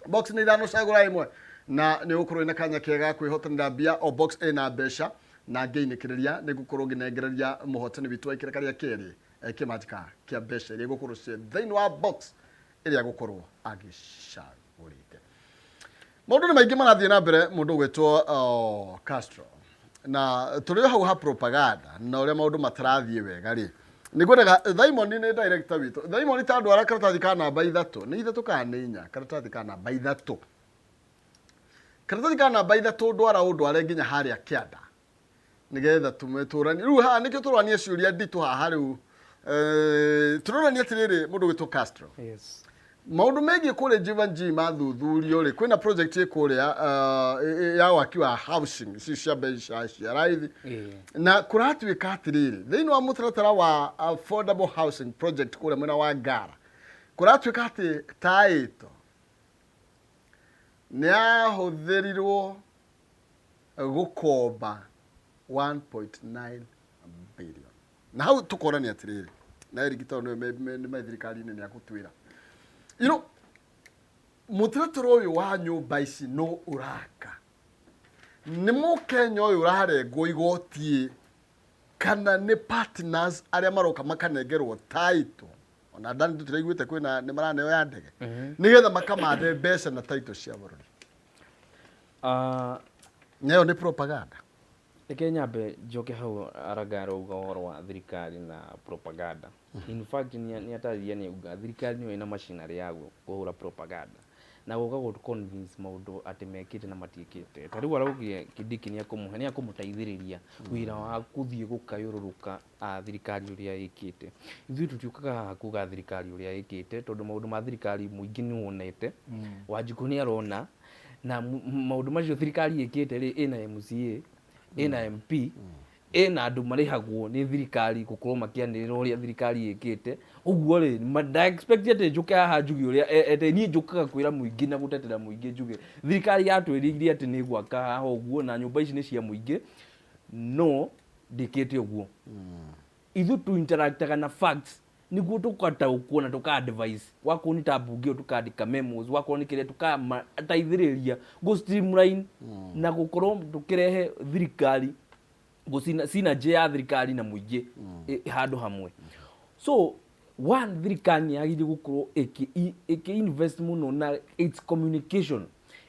box nĩ ithano, cagũra ĩmwe na nĩ ũgũkorwo na kanya kega ga kwĩhotanĩra mbia. O box ĩna mbeca na ngĩinĩkĩrĩria nĩ ngũkorwo ngĩnengereria mũhotani witũ wa ikĩreka rĩa kerĩ kĩmanjĩka kĩa mbeca iria igũkorwo ciĩ thĩinĩ wa box ĩrĩa agũkorwo agĩcagũrĩte. Maũndũ nĩ maingĩ marathiĩ na mbere mũndũ ũgwĩtwo Castro, na tũrĩ o hau ha propaganda na ũrĩa maũndũ matarathiĩ wega rĩ, nĩ ngwendaga Thaimoni nĩ director witũ. Thaimoni, ta ndwara karatathi ka namba 3, nĩ 3 kana nĩ 4, karatathi ka namba 3, karatathi ka namba 3, ndwara ũndware nginya harĩa kĩanda nĩgetha tũranie rĩu haha nĩkĩo tũrania ciũria nditũ haha rĩu. Tũrorania atĩrĩrĩ, mũndũ ũgwĩtwo Castro. Yes. Maũndũ megiĩ kũrĩa Jeevanjee mathuthurio rĩ, kwĩna project ĩ kũrĩa ya waki wa housing ici cia mbeca cia raithi na kũratuĩka atĩrĩrĩ, thĩinĩ wa mũtaratara wa affordable housing project kũrĩa mwena wa Ngara, kũratuĩka atĩ taĩto nĩ yahũthĩrirwo gũkomba 1.9 billion na hau tũkorania atĩrĩrĩ na Eric tondũ nĩwe nĩ me thirikari-inĩ nĩ akũtwĩra mũtaratara ũyũ wa nyũmba ici no ũraka nĩ mũkenya ũyũ ũrarengwo igoti kana nĩ partners arĩa maroka makanengerwo title ona ndani tũtiraiguĩte kwĩna nĩ maraneo ya ndege nĩgetha makamathe mbeca na title cia bũrũri? Nayo nĩ propaganda. Reke nyambe njoke hau Araga arauga ũhoro wa thirikari na propaganda. In fact nĩ atarĩria, nĩ auga thirikari nĩyo ĩna machinery ya kũhũra propaganda na gũka gũ convince maũndũ atĩ mekĩte na matiĩkĩte. Ta rĩu araugire Kindiki nĩ ekũmũhe, nĩ ekũmũteithĩrĩria wĩra wa gũthiĩ gũkayũrũrũka thirikari ũrĩa ĩkĩte. Ithuĩ tũtiũkaga haha kuga thirikari ũrĩa ĩkĩte tondũ maũndũ ma thirikari mũingĩ nĩ wonete. Wanjikũ nĩ arona na maũndũ macio thirikari ĩkĩte rĩ, ĩna MCA, ĩna MP, ĩna andũ marĩhagwo nĩ thirikari gũkorwo makĩanĩrĩra ũrĩa thirikari ĩkĩte. Ũguo rĩ, nda expect atĩ njũke haha njuge ũrĩa atĩ niĩ njũkaga kwĩra mũingĩ na gũtetera mũingĩ, njuge thirikari yatwĩrĩire atĩ nĩ ĩgwaka haha ũguo na nyũmba ici nĩ cia mũingĩ no ndĩkĩte ũguo. Ithuĩ tu interactaga na facts nĩguo tũkataũkwo na tũka advise. Wakorwo nĩ ta mbunge ĩyo tũkandĩka memos, wakorwo nĩ kĩrĩa tũkamateithĩrĩria gũ streamline na gũkorwo tũkĩrehe thirikari gũ synergy ya thirikari na mũingĩ handũ hamwe. So one, thirikari nĩ yagĩrĩire gũkorwo ĩkĩ invest mũno na its communication,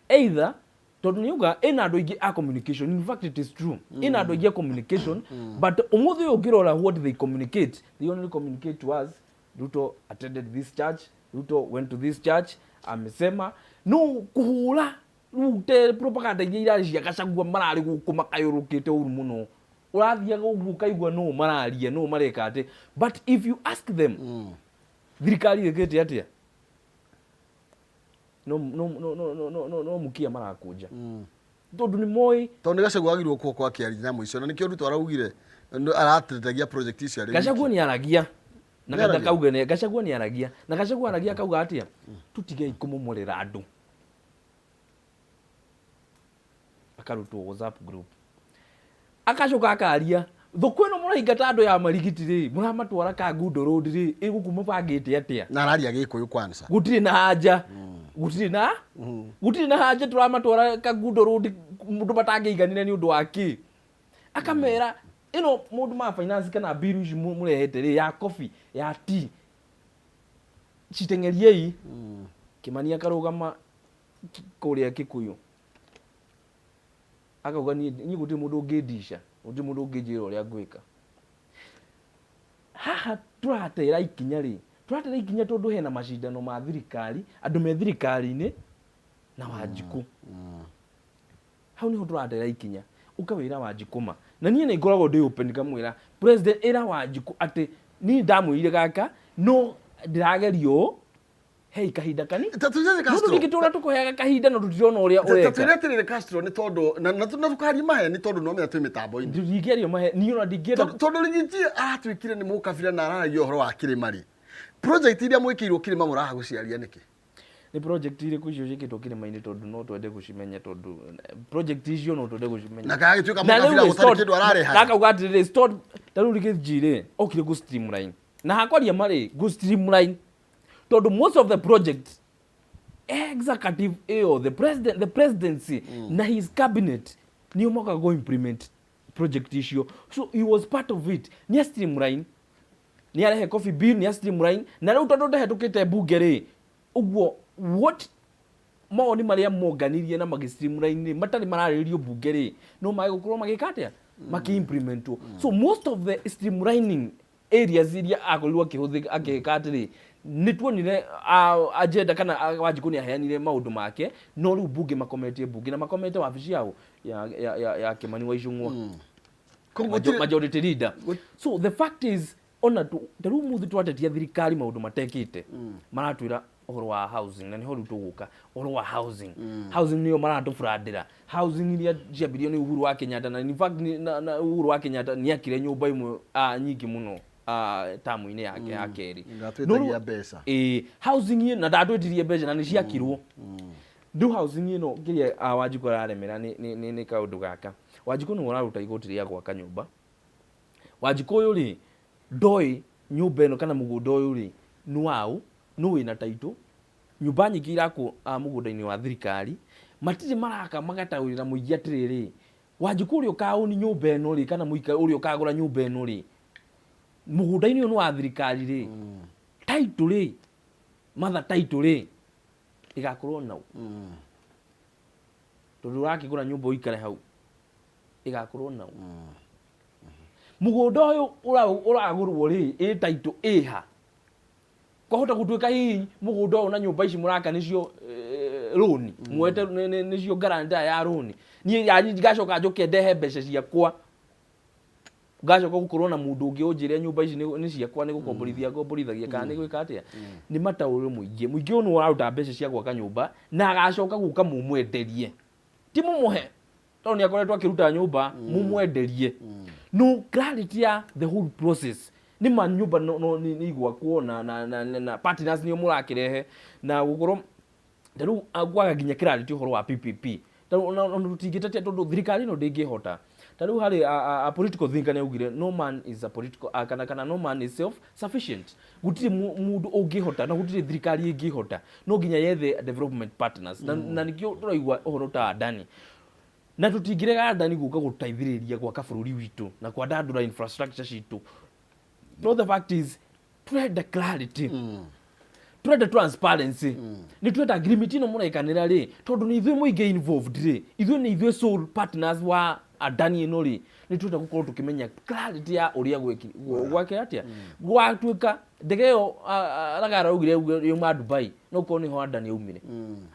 either tondũ nĩ uga ĩna andũ aingĩ a communication. In fact it is true, ĩna andũ aingĩ a communication, but ũmũthĩ ũyũ ũngĩrora what they communicate, they only communicate to us Ruto attended this church, Ruto went to this church, amesema no kũhũra rĩu te propaganda iria irarĩ cia Gachagua mararĩ gũkũ makayũrũkĩte ũru mũno, ũrathiaga ũguo ũkaigua no mararia no mareka atĩ, but if you ask them thirikari ĩkĩte atĩa, no no no no no no no no mukia marakũnja tondũ nĩ moĩ. Tondũ nĩ Gachagua agirwo kuo akĩaria nyamũ icio na nĩkĩo Ruto araugire aratetagia project icio arĩ Gachagua nĩ aragia na Nĩ aragia? ndakauge nĩ Gachagua nĩ aragia na Gachagua aragia akauga atĩa, tutigei kũmomorera andũ, akarutwo WhatsApp group, akacoka akaria thoko ĩno mũraingata andũ ya Marigiti rĩ, mũramatwara Kangundo Road rĩ, ĩgũkũ mũbangĩte atĩa? Na araria Gĩkũyũ kwanza. Gũtirĩ na haja, gũtirĩ na haja tũramatwara Kangundo Road mũndũ matangĩiganĩra nĩ ũndũ wa kĩ. Akamera ĩno mũndũ ma finance kana bill ici mũrehete rĩ, ya coffee, ya tea, citeng'eriei. Kimani akarũgama. Kũrĩa Kikuyu akauga niĩ niĩ gũtirĩ mũndũ ũngĩndica, gũtirĩ mũndũ ũngĩnjĩra ũrĩa ngwĩka. Haha tũratera ikinya rĩ, tũratera ikinya tondũ hena macindano ma thirikari, andũ me thirikari-inĩ na Wanjikũ. Hau niho tũratera ikinya. Ũka wĩra Wanjikũ ma. Na niĩ nĩ ngoragwo ndĩ open ngamwĩra president ĩra Wanjikũ atĩ niĩ ndamwĩrire gaka no ndĩrageria ũũ, hei kahinda kani. Ta tũthiĩ No Castro. tũtingĩtũra tũkũheaga kahinda no tũtirona ũrĩa Ta ũreka. twĩre atĩrĩrĩ Castro nĩ tondũ na na na tũkaria maheni tondũ no menya twĩ mĩtambo-inĩ. Ndingĩaria mahe niĩ ona ndingĩenda Tondũ tondũ Rigiji aratuĩkire nĩ mũkabira na araragia ũhoro wa kĩrĩma rĩ. Project iria mwĩkĩirwo kĩrĩma mũraga gũciaria nĩkĩ? Nĩ project irĩkũ icio ciĩkĩtwo kĩrĩma-inĩ tondũ no twende gũcimenya tondũ project icio no twende gũcimenya. Na kana agĩtuĩka Na rĩu mũkabira rĩ, gũtarĩ stop- kĩndũ ararehaga. Na akauga atĩrĩrĩ stop ta rĩu Rigiji rĩ okire gũ streamline na hakwaria ma rĩ gũ streamline tondũ most of the projects executive ĩyo the president the presidency na his cabinet nĩo mokaga gũ implement project icio, so he was part of it. Nĩ streamline, nĩ arehe coffee bill, nĩ streamline, na rĩu tondũ ndahĩtũkĩte mbunge rĩ, ũguo what mawoni marĩa monganirie na magĩ streamline rĩ matarĩ mararĩrĩrio mbunge rĩ, no mage gũkorwo magĩka atĩa, makĩ implementwo. So most of the streamlining areas iria akorirwo akĩhũthĩka akĩka atĩrĩ, nĩ tuonire agenda kana Wanjikũ nĩ aheanire maũndũ make, no rĩu mbunge makometie mbunge na makomete wabici yao ya Kĩmani wa Icũng'wa. Koguo gũtirĩ- Majority leader. So the fact is ona tu ta rĩu mũthĩ twatetia thirikari maũndũ matekĩte, maratwĩra ũhoro wa housing na nĩho rĩu tũgũka ũhoro wa housing. Housing nĩyo maratũburandĩra, housing iria ciambirio nĩ Uhuru wa Kenyatta, na in fact na Uhuru wa Kenyatta nĩ akire nyũmba imwe nyingĩ mũno tamu-inĩ yake ya kerĩ. Ndatwĩtagia No rĩu- mbeca. Ĩĩ, housing ĩno na ndatwĩtirie mbeca na nĩ ciakirwo. Rĩu housing ĩno kĩrĩa Wanjikũ araremera nĩ kaũndũ gaka. Wanjikũ nĩwe ũraruta igoti rĩa gwaka nyũmba. Wanjikũ ũyũ rĩ, ndoĩ nyũmba ĩno kana mũgũnda ũyũ rĩ, nĩ waũ, nũ wĩna title. Nyũmba nyingĩ irakwo mũgũnda-inĩ wa thirikari, matirĩ maraka magataũrĩra mũingĩ atĩrĩrĩ, Wanjikũ ũrĩa ũkaũni nyũmba ĩno rĩ, kana mũika ũrĩa ũkagũra nyũmba ĩno rĩ, mũgũnda-inĩ ũyũ nĩ wa thirikari rĩ, title rĩ, mother title rĩ, ĩgakorwo naũ? Tondũ ũrakĩgũra nyũmba ũikare hau, ĩgakorwo naũ? Mũgũnda ũyũ ũragũrwo rĩ, ĩ title ĩha? Kwahota gũtuĩka hihi mũgũnda ũyũ na nyũmba ici mũraka nĩcio rũni muoete, nĩcio guarantee ya rũni. Niĩ yanyi ngacoka njũke ndehe mbeca ciakwa, ngacoka gũkorwo na mũndũ ũngĩ ũnjĩre nyũmba ici nĩ ciakwa, nĩ gũkomborithia ngomborithagia kana nĩ gwĩka atĩa. Nĩ mataũrĩre mũingĩ. Mũingĩ ũyũ nĩwe ũraruta mbeca cia gwaka nyũmba na agacoka gũka mũmwenderie, ti mũmũhe, tondũ nĩ akoretwo akĩruta nyũmba, mũmwenderie. No clarity ya the whole process nĩ ma nyũmba no nĩ igwakwo na partners nĩo mũrakĩrehe na gũkorwo ta rĩu kwaga nginya clarity ũhoro wa PPP. Ta rĩu ona tũtingĩtetia tondũ thirikari ĩno ndĩngĩhota. Ta rĩu harĩ a political thinker nĩ augire no man is a political kana no man is self sufficient. Gũtirĩ mũndũ ũngĩhota na gũtirĩ thirikari ĩngĩhota, no nginya yethe development partners na nĩkĩo tũraigua ũhoro ta Adani, na tũtingĩrega Adani gũka gũteithĩrĩria gwaka bũrũri witũ na kwandandũra infrastructure citũ, no the fact is turenda clarity, turenda transparency, nĩ twenda agreement ĩno mũrekanĩra rĩ, tondũ nĩ ithuĩ mũingĩ involved rĩ, ithuĩ nĩ ithuĩ sole partners wa Adani ĩno rĩ, nĩ twenda gũkorwo tũkĩmenya clarity ya ũrĩa gwake atĩa gwatuĩka ndege ĩyo. Ragara augire yauma Dubai, no korwo nĩho Adani aumire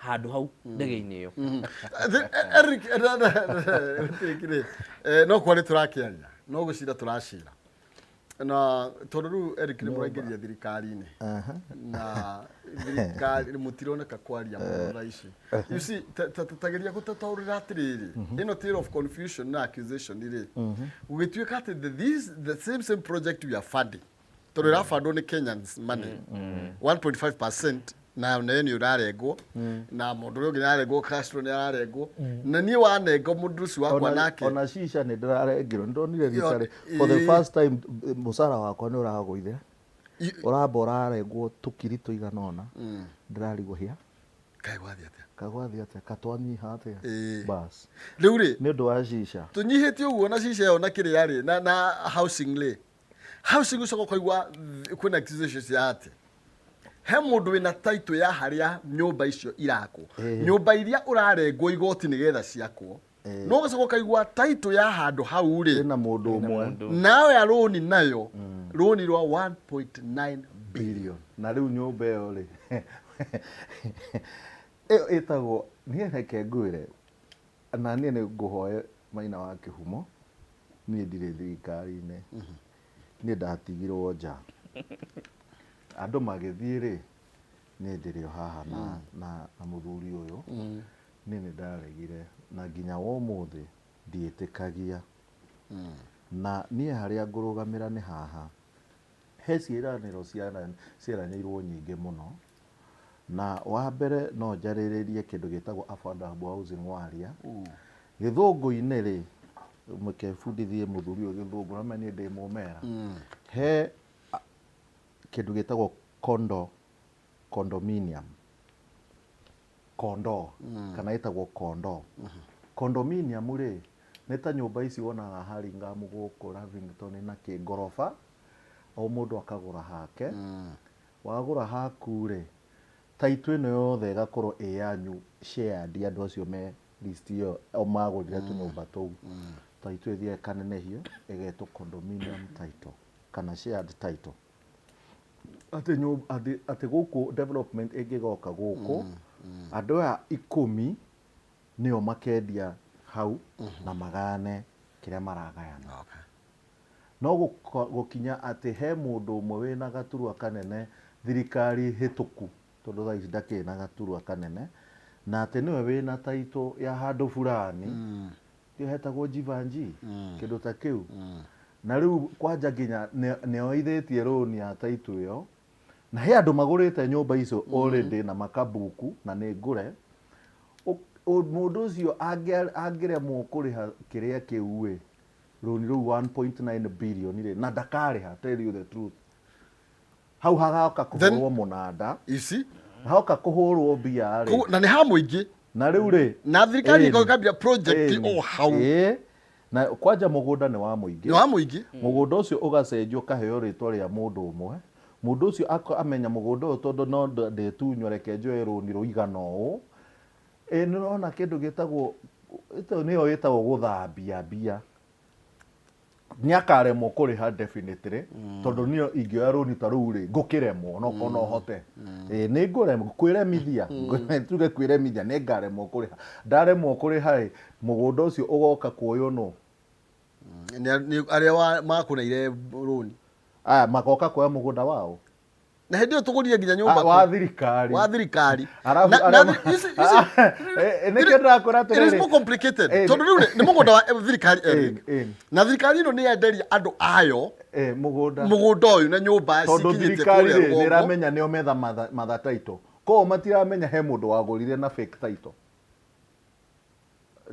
handũ hau ndege-inĩ ĩyo. Eric, gũtirĩ kĩrĩ. No kwa nĩ tũrakĩaria no gũcira tũracira na tondũ rĩu Eric nĩ mũraingĩria thirikari-inĩ na thirikari mũtironeka kwaria mũno thaa ici. You see, ta geria gũtataũrĩra atĩrĩrĩ, ĩno tale of confusion na accusation rĩ, gũgĩtuĩka atĩ the same project we are funding, tondũ ĩrabandwo nĩ Kenyans money 1.5%, na nayo nĩ ũrarengwo na mũndũ ũrĩa ũngĩ nĩ ararengwo, Castro nĩ ararengwo na niĩ wanengo mũndũ ũcio wakwa nake. Ona shisha nĩ ndĩrarengerwo, nĩ ndonire rita for the first time mũcara wakwa nĩ ũragũire, ũramba ũrarengwo tũkiri tũigana ũna, ndĩrarigwo hĩa. Kaĩ gwathiĩ atĩa? Kagwathiĩ atĩa, katwanyiha atĩa? Bas. Rĩu rĩ, nĩ ũndũ wa shisha. Tũnyihĩtie ũguo na shisha ĩyo na kĩrĩa rĩ na housing rĩ, housing ũcoka ũkaigua kwĩna accusations ya atĩ He mũndũ wĩna title ya harĩa nyũmba icio irakwo, nyũmba iria ũrarengwo igoti nĩgetha ciakwo, no ũgacoka ũkaigua title ya handũ hau rĩ Ĩna mũndũ ũmwe. Nawe ya rũni nayo rũni rwa 1.9 billion. Na rĩu nyũmba ĩyo rĩ, ĩyo ĩtagwo, niĩ reke ngwĩre, na niĩ nĩ ngũhoe Maina wa Kĩhumo, niĩ ndirĩ thirikari-inĩ, niĩ ndatigirwo nja. Andũ magĩthiĩ rĩ, niĩ ndĩrĩ o haha na mũthuri ũyũ. Niĩ nĩ ndaregire na nginya wa ũmũthĩ ndiĩtĩkagia. Na niĩ harĩa ngũrũgamĩra nĩ haha. He ciĩranĩro cieranĩirwo nyingĩ mũno. Na wa mbere no njarĩrĩrie kĩndũ gĩtagwo affordable housing waria. Gĩthũngũ-inĩ rĩ, reke bundithie mũthuri ũyũ gĩthũngũ, nĩũramenya niĩ ndĩ mũmera. He kĩndũ gĩtagwo condo, condominium. Condo, kana ĩtagwo condo. Condominium rĩ, nĩ ta nyũmba ici wonaga Hurlingham gũkũ Lavington na kĩ, ngoroba, o mũndũ akagũra hake. Wagũra haku rĩ, title ĩno yothe ĩgakorwo ĩ yanyu shared andũ acio me list ĩyo o magũrire tũnyũmba tũu. Title ĩthiaga ĩkanenehio ĩgetwo condominium title kana shared title. Atĩ nyũmba, atĩ gũkũ development ĩngĩgoka gũkũ, andũ aya 10 nĩo makendia hau na magayane kĩrĩa maragayana. No gũkinya atĩ he mũndũ ũmwe wĩna gaturwa kanene thirikari hĩtũku, tondũ thaa ici ndakĩrĩ na gaturwa kanene, na atĩ nĩwe wĩna title ya handũ fulani, ndio hetagwo Jivanjee, kĩndũ ta kĩu. Na rĩu kwanja nginya nĩoithĩtie rũni ya title ĩyo, na he andũ magũrĩte nyũmba icio already na makabuku na nĩ ngũre. Mũndũ ũcio angĩremwo kũrĩha kĩrĩa kĩu ĩ, rũni rũu 1.9 billion rĩ, na ndakarĩha, tell you the truth. Hau hagoka kũhũrwo mũnanda. You see? Hagoka kũhũrwo mbia rĩ. Koguo, na nĩ ha mũingĩ. Na rĩu rĩ, Na thirikari ĩni. ĩkambia project Ĩni. o hau. Ĩĩ. Na kwanja mũgũnda nĩ wa mũingĩ. Nĩ wa mũingĩ. Mũgũnda ũcio ũgacenjio ũkaheo rĩtwa rĩa mũndũ ũmwe. Mũndũ ũcio amenya mũgũnda ũyũ tondũ no ndĩtunywo, reke njoe rũni rũigana ũũ. Ĩ nĩ ũrona kĩndũ gĩtagwo, ĩto nĩyo ĩtagwo gũthambia mbia. Nĩ akaremwo kũrĩha definitely, tondũ niĩ ingĩoya rũni ta rũu rĩ, ngũkĩremwo, no korwo no hote. Ĩ, nĩ ngũremwo, kwĩremithia, tuge kwĩremithia, nĩ ngaremwo kũrĩha. Ndaremwo kũrĩha rĩ, mũgũnda ũcio ũgoka kuoywo nũ? Nĩ arĩa makũneire rũni. Aya, magoka kuoya mũgũnda wao? Na hĩndĩ ĩyo tũgũrire nginya nyũmba wa thirikari. Wa thirikari. Arabu Na arĩa ici nĩkĩo ndĩrakwĩra it is atĩrĩrĩ. more complicated. Eh, Tondũ rĩu nĩ mũgũnda wa thirikari, Eric. Eh. Na thirikari ĩno nĩ yenderia andũ ayo Mũgũnda. Mũgũnda ũyũ na nyũmba Tondũ cikinyĩte thirikari kũrĩa rĩ, nĩ rũgongo. ĩramenya nĩo metha mother title. Koguo matiramenya he mũndũ wagũrire na fake title.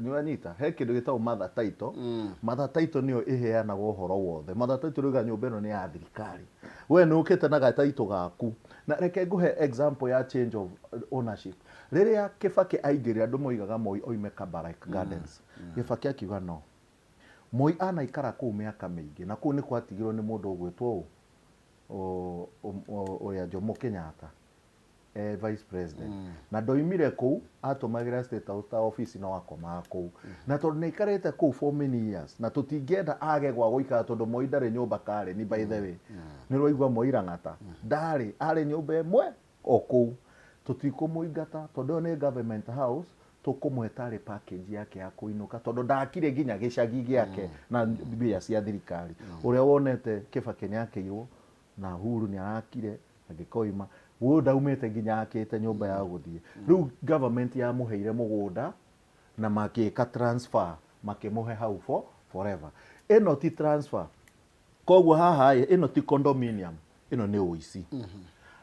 Nĩ wanyita? He kĩndũ gĩtagwo mother title. Mother title nĩyo ĩheanaga ũhoro wothe. Mother title rĩuga nyũmba ĩno nĩ ya thirikari. We nĩ ũkĩte na gataitũ gaku. Na reke ngũhe example ya change of ownership. Rĩrĩa Kibaki aingĩrire, andũ moigaga Moi oime Kabarak Gardens. Kibaki akiuga no. Moi anaikara kũu mĩaka mĩingĩ, na kũu nĩ gwatigirwo nĩ mũndũ ũgwĩtwo ũ? Ũrĩa Jomo Kenyatta. Vice president. Na ndoimire kũu, atũmagĩra State House ta office, no akomaga kũu. Na tondũ nĩ aikarĩte kũu for many years, na tũtingĩenda age gwa gũikara tondũ Moi ndarĩ nyũmba Karen, by the way. Nĩ ũraigua Moi Lang'ata? Ndarĩ, arĩ nyũmba ĩmwe o kũu. Tũtikũmũingata tondũ ĩyo nĩ government house, tũkũmũhe tarĩ package yake ya kũinũka tondũ ndakire nginya gĩcagi gĩake na mbia cia thirikari. Ũrĩa wonete Kibaki nĩ akĩirwo na Uhuru nĩ arakire agĩkoima, ũyũ ndaumĩte nginya akĩte nyũmba ya gũthiĩ. Rĩu government yamũheire mũgũnda na makĩka transfer, makĩmũhe hau for forever. Ĩno ti transfer. Koguo haha ĩ, ĩno ti condominium, ĩno nĩ ũici.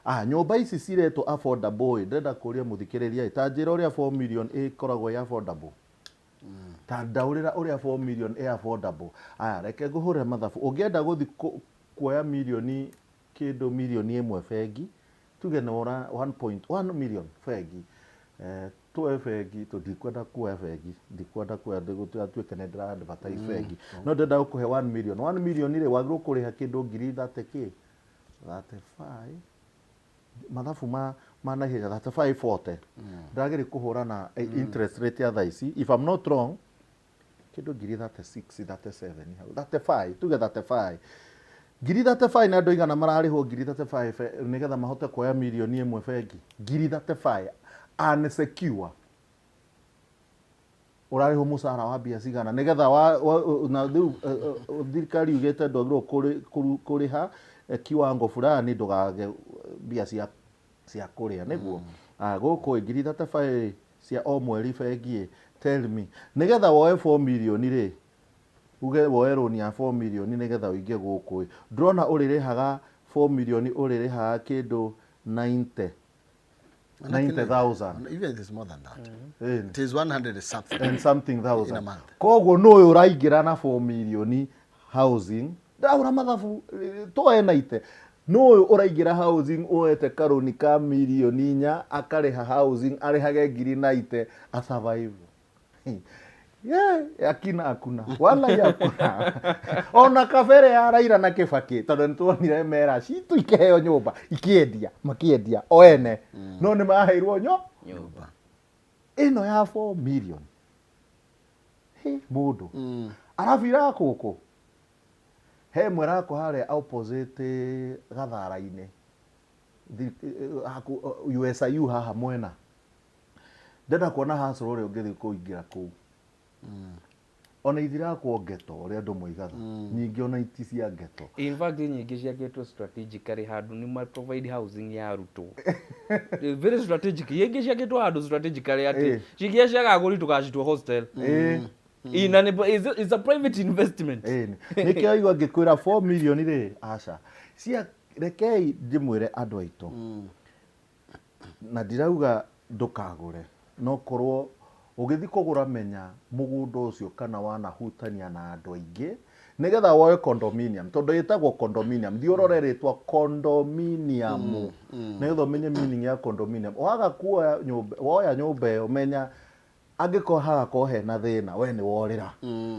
Ah, nyũmba ici ciretwo affordable ĩ, ndĩrenda kũria mũthikĩrĩria ĩ, ta njĩra ũrĩa 4 million ĩkoragwo ĩ affordable. Ta ndaũrĩra ũrĩa 4 million ĩ affordable. Aya, reke ngũhũre mathabu. Ũngĩenda gũthiĩ kuoya mirioni kĩndũ mirioni 1 bengi, tuge nĩ wora 1.1 million bengi, tuoe bengi, tũndikwenda kuoya bengi, ndikwenda kuoya gũtigatuĩke nĩ ndĩra advertise bengi, no ndĩrenda gũkũhe 1 million. 1 million rĩ, wagĩrĩirwo kũrĩha kĩndũ ngiri 30 kĩ 35. Mathabu ma naihenya 35 40 ndagĩrĩ kũhũra na interest rate ya thaa ici, if I'm not wrong, kĩndũ ngiri 36, 37 hau, 35, tuge 35, ngiri 35. Na andũ aigana mararĩhwo ngiri 35 nĩgetha mahote kuoya mirioni 1 bengi? Ngiri 35 unsecure, ũrarĩhwo mũcara wa mbia cigana nĩgetha na rĩu thirikari yugĩte ndwagĩrĩirwo kũrĩha kiwango fulani ndũgage mbia cia kũrĩa nĩguo. Ah, gũkũ ngiri 35 cia o mweri bengi ĩ, tell me, nĩgetha woe 4 million rĩ, uge woe loan ya 4 million nĩgetha ũingĩ gũkũ ĩ, ndĩrona ũrĩrĩhaga 4 million, ũrĩrĩhaga kĩndũ 90 90,000. Even it is more than that. Ĩni. It is 100 and something. And something In a thousand. month. Koguo nũ ũyũ ũraingĩra na 4 million housing? Ndahũra mathabu tuoe naite, nũ ũyũ ũraingĩra housing woete karũni ka mirioni 4, akarĩha housing, arĩhage ngiri naite asurvive? Yeah, akina hakuna, wala hakuna ona kabere ya Raila na Kibaki, tondũ nĩ tuonire mera citũ ikĩheo nyũmba, ikĩendia, makĩendia o ene, no nĩ maheirwo nyo nyũmba. Ĩno ya 4 million. He mũndũ arabu irakũkũ he ĩmwe ĩrakwo harĩa opposite Gathara-inĩ, USIU haha mwena. Ndenda kuona hustle ũrĩa ũngĩthiĩ kũingĩra kũu. Ona ithirakwo ghetto ũrĩa andũ moigaga, nyingĩ ona iti cia ghetto. In fact, nyingĩ ciakĩtwo strategically handũ nĩ ma provide housing ya arutwo, very strategic. Ingĩ ciakĩtwo handũ strategically atĩ cingĩa ciaga agũri tũgacitua hostel. Ĩ, na it's a private investment. Ĩĩ, nĩkĩo igua ngĩkwĩra 4 million rĩ, aca cia. Rekei ndĩmwĩre andũ aitũ, na ndirauga ndũkagũre, no korwo ũgĩthiĩ kũgũra, menya mũgũnda ũcio kana wanahutania na andũ aingĩ nĩgetha woe condominium, tondũ ĩtagwo condominium. Thiĩ ũrore rĩtwa condominium nĩgetha ũmenye meaning ya condominium. Waga kuoya nyũmba, woya nyũmba ĩyo, menya angĩkorwo hagakorwo hena thĩna, we nĩ worĩra.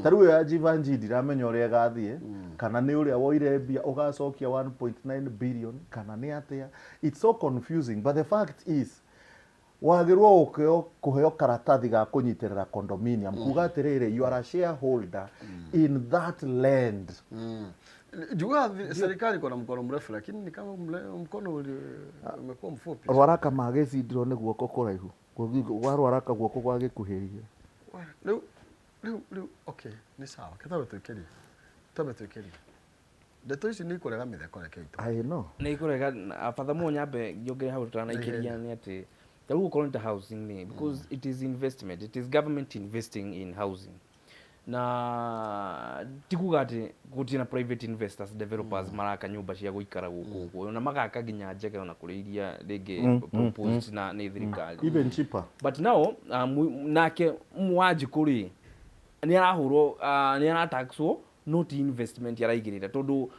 Ta rĩu ĩyo ya Jeevanjee, ndiramenya ũrĩa ĩgathiĩ, kana nĩ ũrĩa woire mbia ũgacokia 1.9 billion kana nĩ atĩa. It's so confusing, but the fact is wagĩrĩirwo gũkĩo kũheo karatathi ga kũnyitĩrĩra condominium, kuga atĩrĩrĩ, you are a shareholder in that land. Njugaga serikali iko na mkono mrefu, lakini ni kama mkono umekuwa mfupi. Rwaraka magĩcindirwo nĩ guoko kũraihu, warwaraka guoko gwagĩkuhĩrĩria. Rĩu okay, nĩ sawa. Ke twambe tũikĩrie, twambe tũikĩrie ndeto ici nĩ ikũrega mĩtheko, reke itũ. I know. Nä ikårega batha må nyambe njongere hau tũtanaikĩria, nĩ atĩ ta rĩu gũkorwo nĩ ta housing nĩ because it is investment, it is government investing in housing, na ti kuga atĩ gũtirĩ na private investors, developers maraka nyũmba cia gũikara gũkũ ũguo, na magaka nginya njega ona kũrĩ iria rĩngĩ proposed na nĩ thirikari. Even cheaper. But now nake Mwanjikũ rĩ, nĩ arahũrwo, nĩ arataxwo, no ti investment araigĩrĩra, tondũ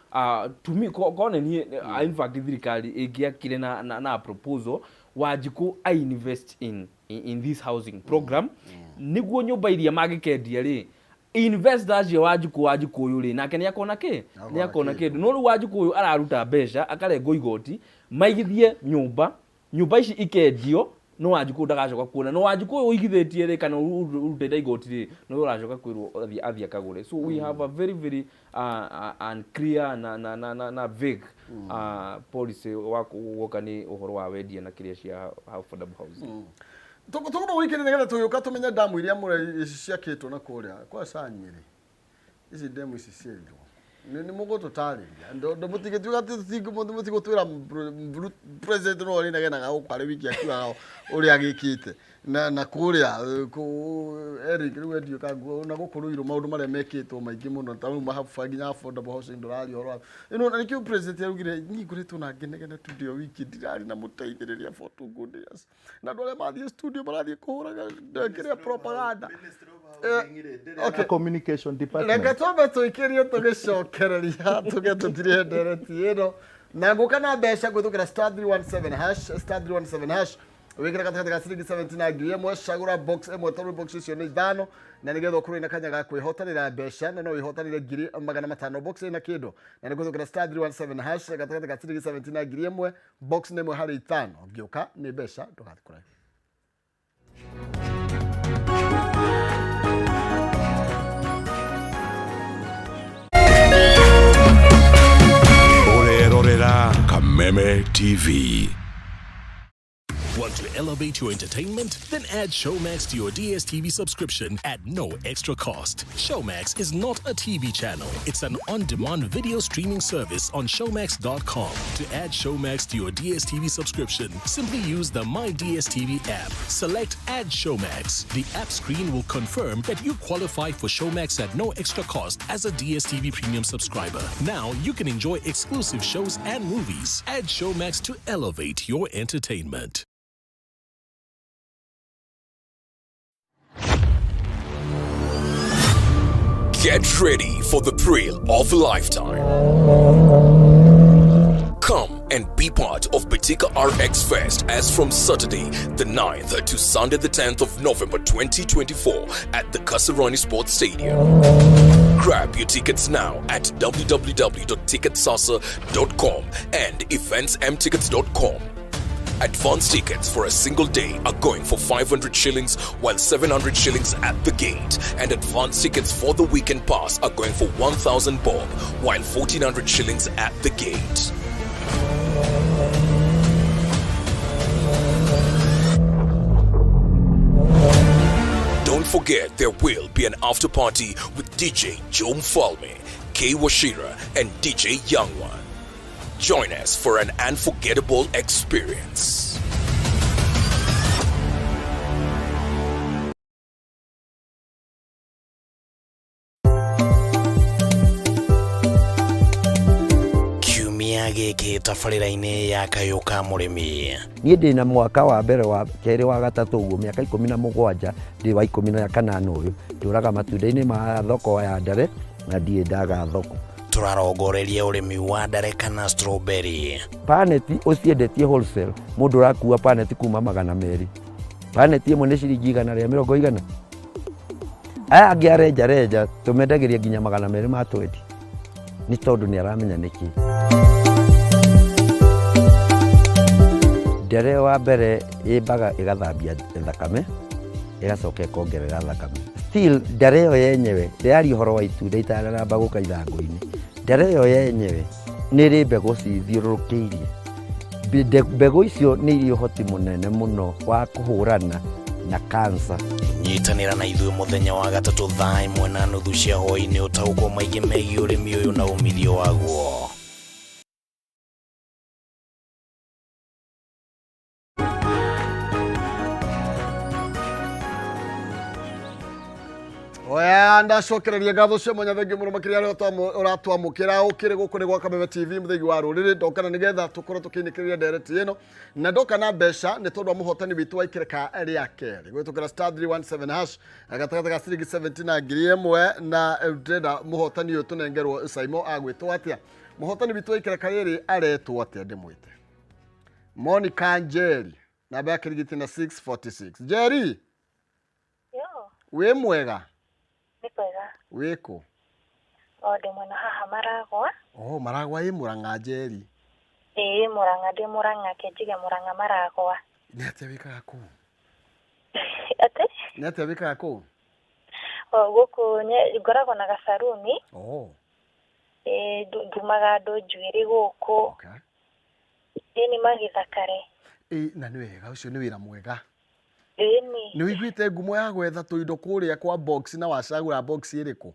to me ko nĩ niĩ, in fact thirikari ĩngĩakire na proposal Wanjikũ I invest in this housing program, nĩguo nyũmba iria mangĩkendia rĩ, investor acio Wanjikũ ũyũ rĩ, nake nĩ akona kĩ, nĩ akona kĩndũ. No rĩu Wanjikũ ũyũ araruta mbeca, akarengwo igoti, maigithie nyũmba, nyũmba ici ikendio, no Wanjikũ ndagacoka kuona. No Wanjikũ ũyũ ũigithĩtie rĩ, kana ũrutĩte igoti rĩ, no ũracoka kwĩrwo athiĩ akagũre. So we have a very very unclear na vague policy wa guoka nĩ ũhoro wa wendia na kĩrĩa cia affordable housing. Tũkũma wikĩrĩ nĩgetha tũgĩũka tũmenye ndamu iria mũre ici ciakĩtwo na kũrĩa kwa Nyĩrĩ, ici ndemu ici cierirwo nĩ mũgũtũtarĩria. Ndo mũtigĩtuĩka atĩ mũtigũtwĩra president no arĩnegenaga gũkũ arĩ wiki akiugaga ũrĩa agĩkĩte na kũrĩa Eric rĩu endio kanguo na gũkũ Ruiru, maũndũ marĩa mekĩtwo maingĩ mũno, ta rĩu mahaba nginya affordable housing ndũraria ũhoro wa ĩno, na nĩkĩo president araugire niĩ ngoretwo na ngenegene tu ndĩ o wiki, ndirarĩ na mũteithĩrĩria for 2 good years, na andũ arĩa mathiĩ studio marathiĩ kũhũraga kĩrĩa propaganda. Okay. Communication department. Reke twambe tũikĩrie, tũgĩcokereria tũge tũtirĩ ndereti ĩno na ngũka na mbeca gwĩthũkĩra *317#, *317#. Wĩkĩre gatagatĩ ga ciringi 70 na 1000, cagũra box ĩmwe tondũ box icio nĩ ithano, na nĩgetha ũkorwo na kanya ga kwĩhotanĩra mbeca, na no wĩhotanĩre 500,000 box ĩna kĩndũ, na nĩ kũhĩtũkĩra star 317 hash gatagatĩ ga ciringi 70 na 1000, box nĩ ĩmwe harĩ ithano. Ngĩũka nĩ mbeca, ndũgathiĩ kũraihu. Ũrerorera Kameme TV. Want to elevate your entertainment? Then add Showmax to your DSTV subscription at no extra cost. Showmax is not a TV channel. It's an on-demand video streaming service on showmax.com. To add Showmax to your DSTV subscription, simply use the My DSTV app. Select Add Showmax. The app screen will confirm that you qualify for Showmax at no extra cost as a DSTV Premium subscriber. Now you can enjoy exclusive shows and movies. Add Showmax to elevate your entertainment. Get ready for the thrill of a lifetime. Come and be part of Betika RX Fest as from Saturday the 9th to Sunday the 10th of November 2024 at the Kasarani Sports Stadium. Grab your tickets now at www.ticketsasa.com and eventsmtickets.com. Advance tickets for a single day are going for 500 shillings, while 700 shillings at the gate. And advance tickets for the weekend pass are going for 1,000 bob, while 1,400 shillings at the gate. Don't forget there will be an after party with DJ Joe Mfalme, K Washira, and DJ Youngone. Join us for an unforgettable experience. Kiumia gĩkĩ tabarĩra-inĩ ya Kayũ ka Mũrĩmi. Niĩ ndĩ na mwaka wa mbere wa kerĩ wa gatatũ ũguo, mĩaka 17, ndĩ wa 18 ũyũ, ndũraga matunda-inĩ ma thoko ya ndare na ndirĩ ndaga thoko. Tũrarongoreria ũrĩmi wa ndare kana strawberry. Paneti ũciendetie wholesale, mũndũ ũrakua paneti kuma 200. Paneti ĩmwe nĩ ciringi igana rĩa mĩrongo igana. Aya angĩ a renja renja tũmendagĩria nginya 220 ma twendi, nĩ tondũ nĩ aramenya nĩkĩ. Ndere wa mbere ĩmbaga ĩgathambia thakame, ĩgacoka ĩkongerera thakame. Still ndare ĩyo yenyewe, ndĩraria ũhoro wa itunda itanaramba gũka ithangũ-inĩ. Ndare ĩyo yenyewe nĩ ĩrĩ mbegũ cithiũrũrũkĩirie. Mbegũ icio nĩ irĩ ũhoti mũnene mũno wa kũhũrana na cancer. Nyitanĩra na ithuĩ mũthenya wa gatatũ thaa 1:30 cia hwaĩ-inĩ ũtaũkwo maingĩ megiĩ ũrĩmi ũyũ na umithio waguo. Oya, ndacokereria ngatho cia mwanya, thengiũ mũno makĩria arĩa ũratwamũkĩra ũkĩrĩ gũkũ nĩ gwa Kameme TV, mũthĩgi wa rũrĩrĩ. Ndokana nĩgetha tũkorwo tũkĩinĩkĩrĩria ndereti ĩno, na ndoka na mbeca nĩ tondũ wa mũhotani witũ wa ikĩrĩka rĩa kerĩ gwĩtũkĩra star 317 hash gatagatĩ ga ciringi 70 na 1000, na ndĩrenda mũhotani ũyũ tũnengerwo Saimo agwĩtwo atĩa. Mũhotani witũ wa ikĩrĩka rĩrĩ aretwo atĩa? Ndĩmwĩte Monica Njeri, namba ya kĩrigiti na 646. Njeri. Yo. Wĩ mwega? Nĩ kwega. Wĩkũ? O ndĩ mwena haha Maragwa. Oh, Maragwa ĩ Mũrang'a, Njeri? Ĩĩ, Mũrang'a, ndĩ Mũrang'a, ke njige Mũrang'a Maragwa. Nĩ atĩa wĩkaga kũu? Atĩ? Nĩ atĩa wĩkaga kũu? O gũkũ ngoragwo na gacaruni. Oh. Ĩĩ, ndumaga andũ njuĩrĩ gũkũ. Okay. Ĩĩ, nĩ magĩthakare. Ĩĩ, na nĩ wega, ũcio nĩ wĩra mwega. Ĩĩ nĩ. Nĩ ũiguĩte ngumo ya gwetha tũindo kũrĩa kwa box, na wacagũra box ĩrĩkũ?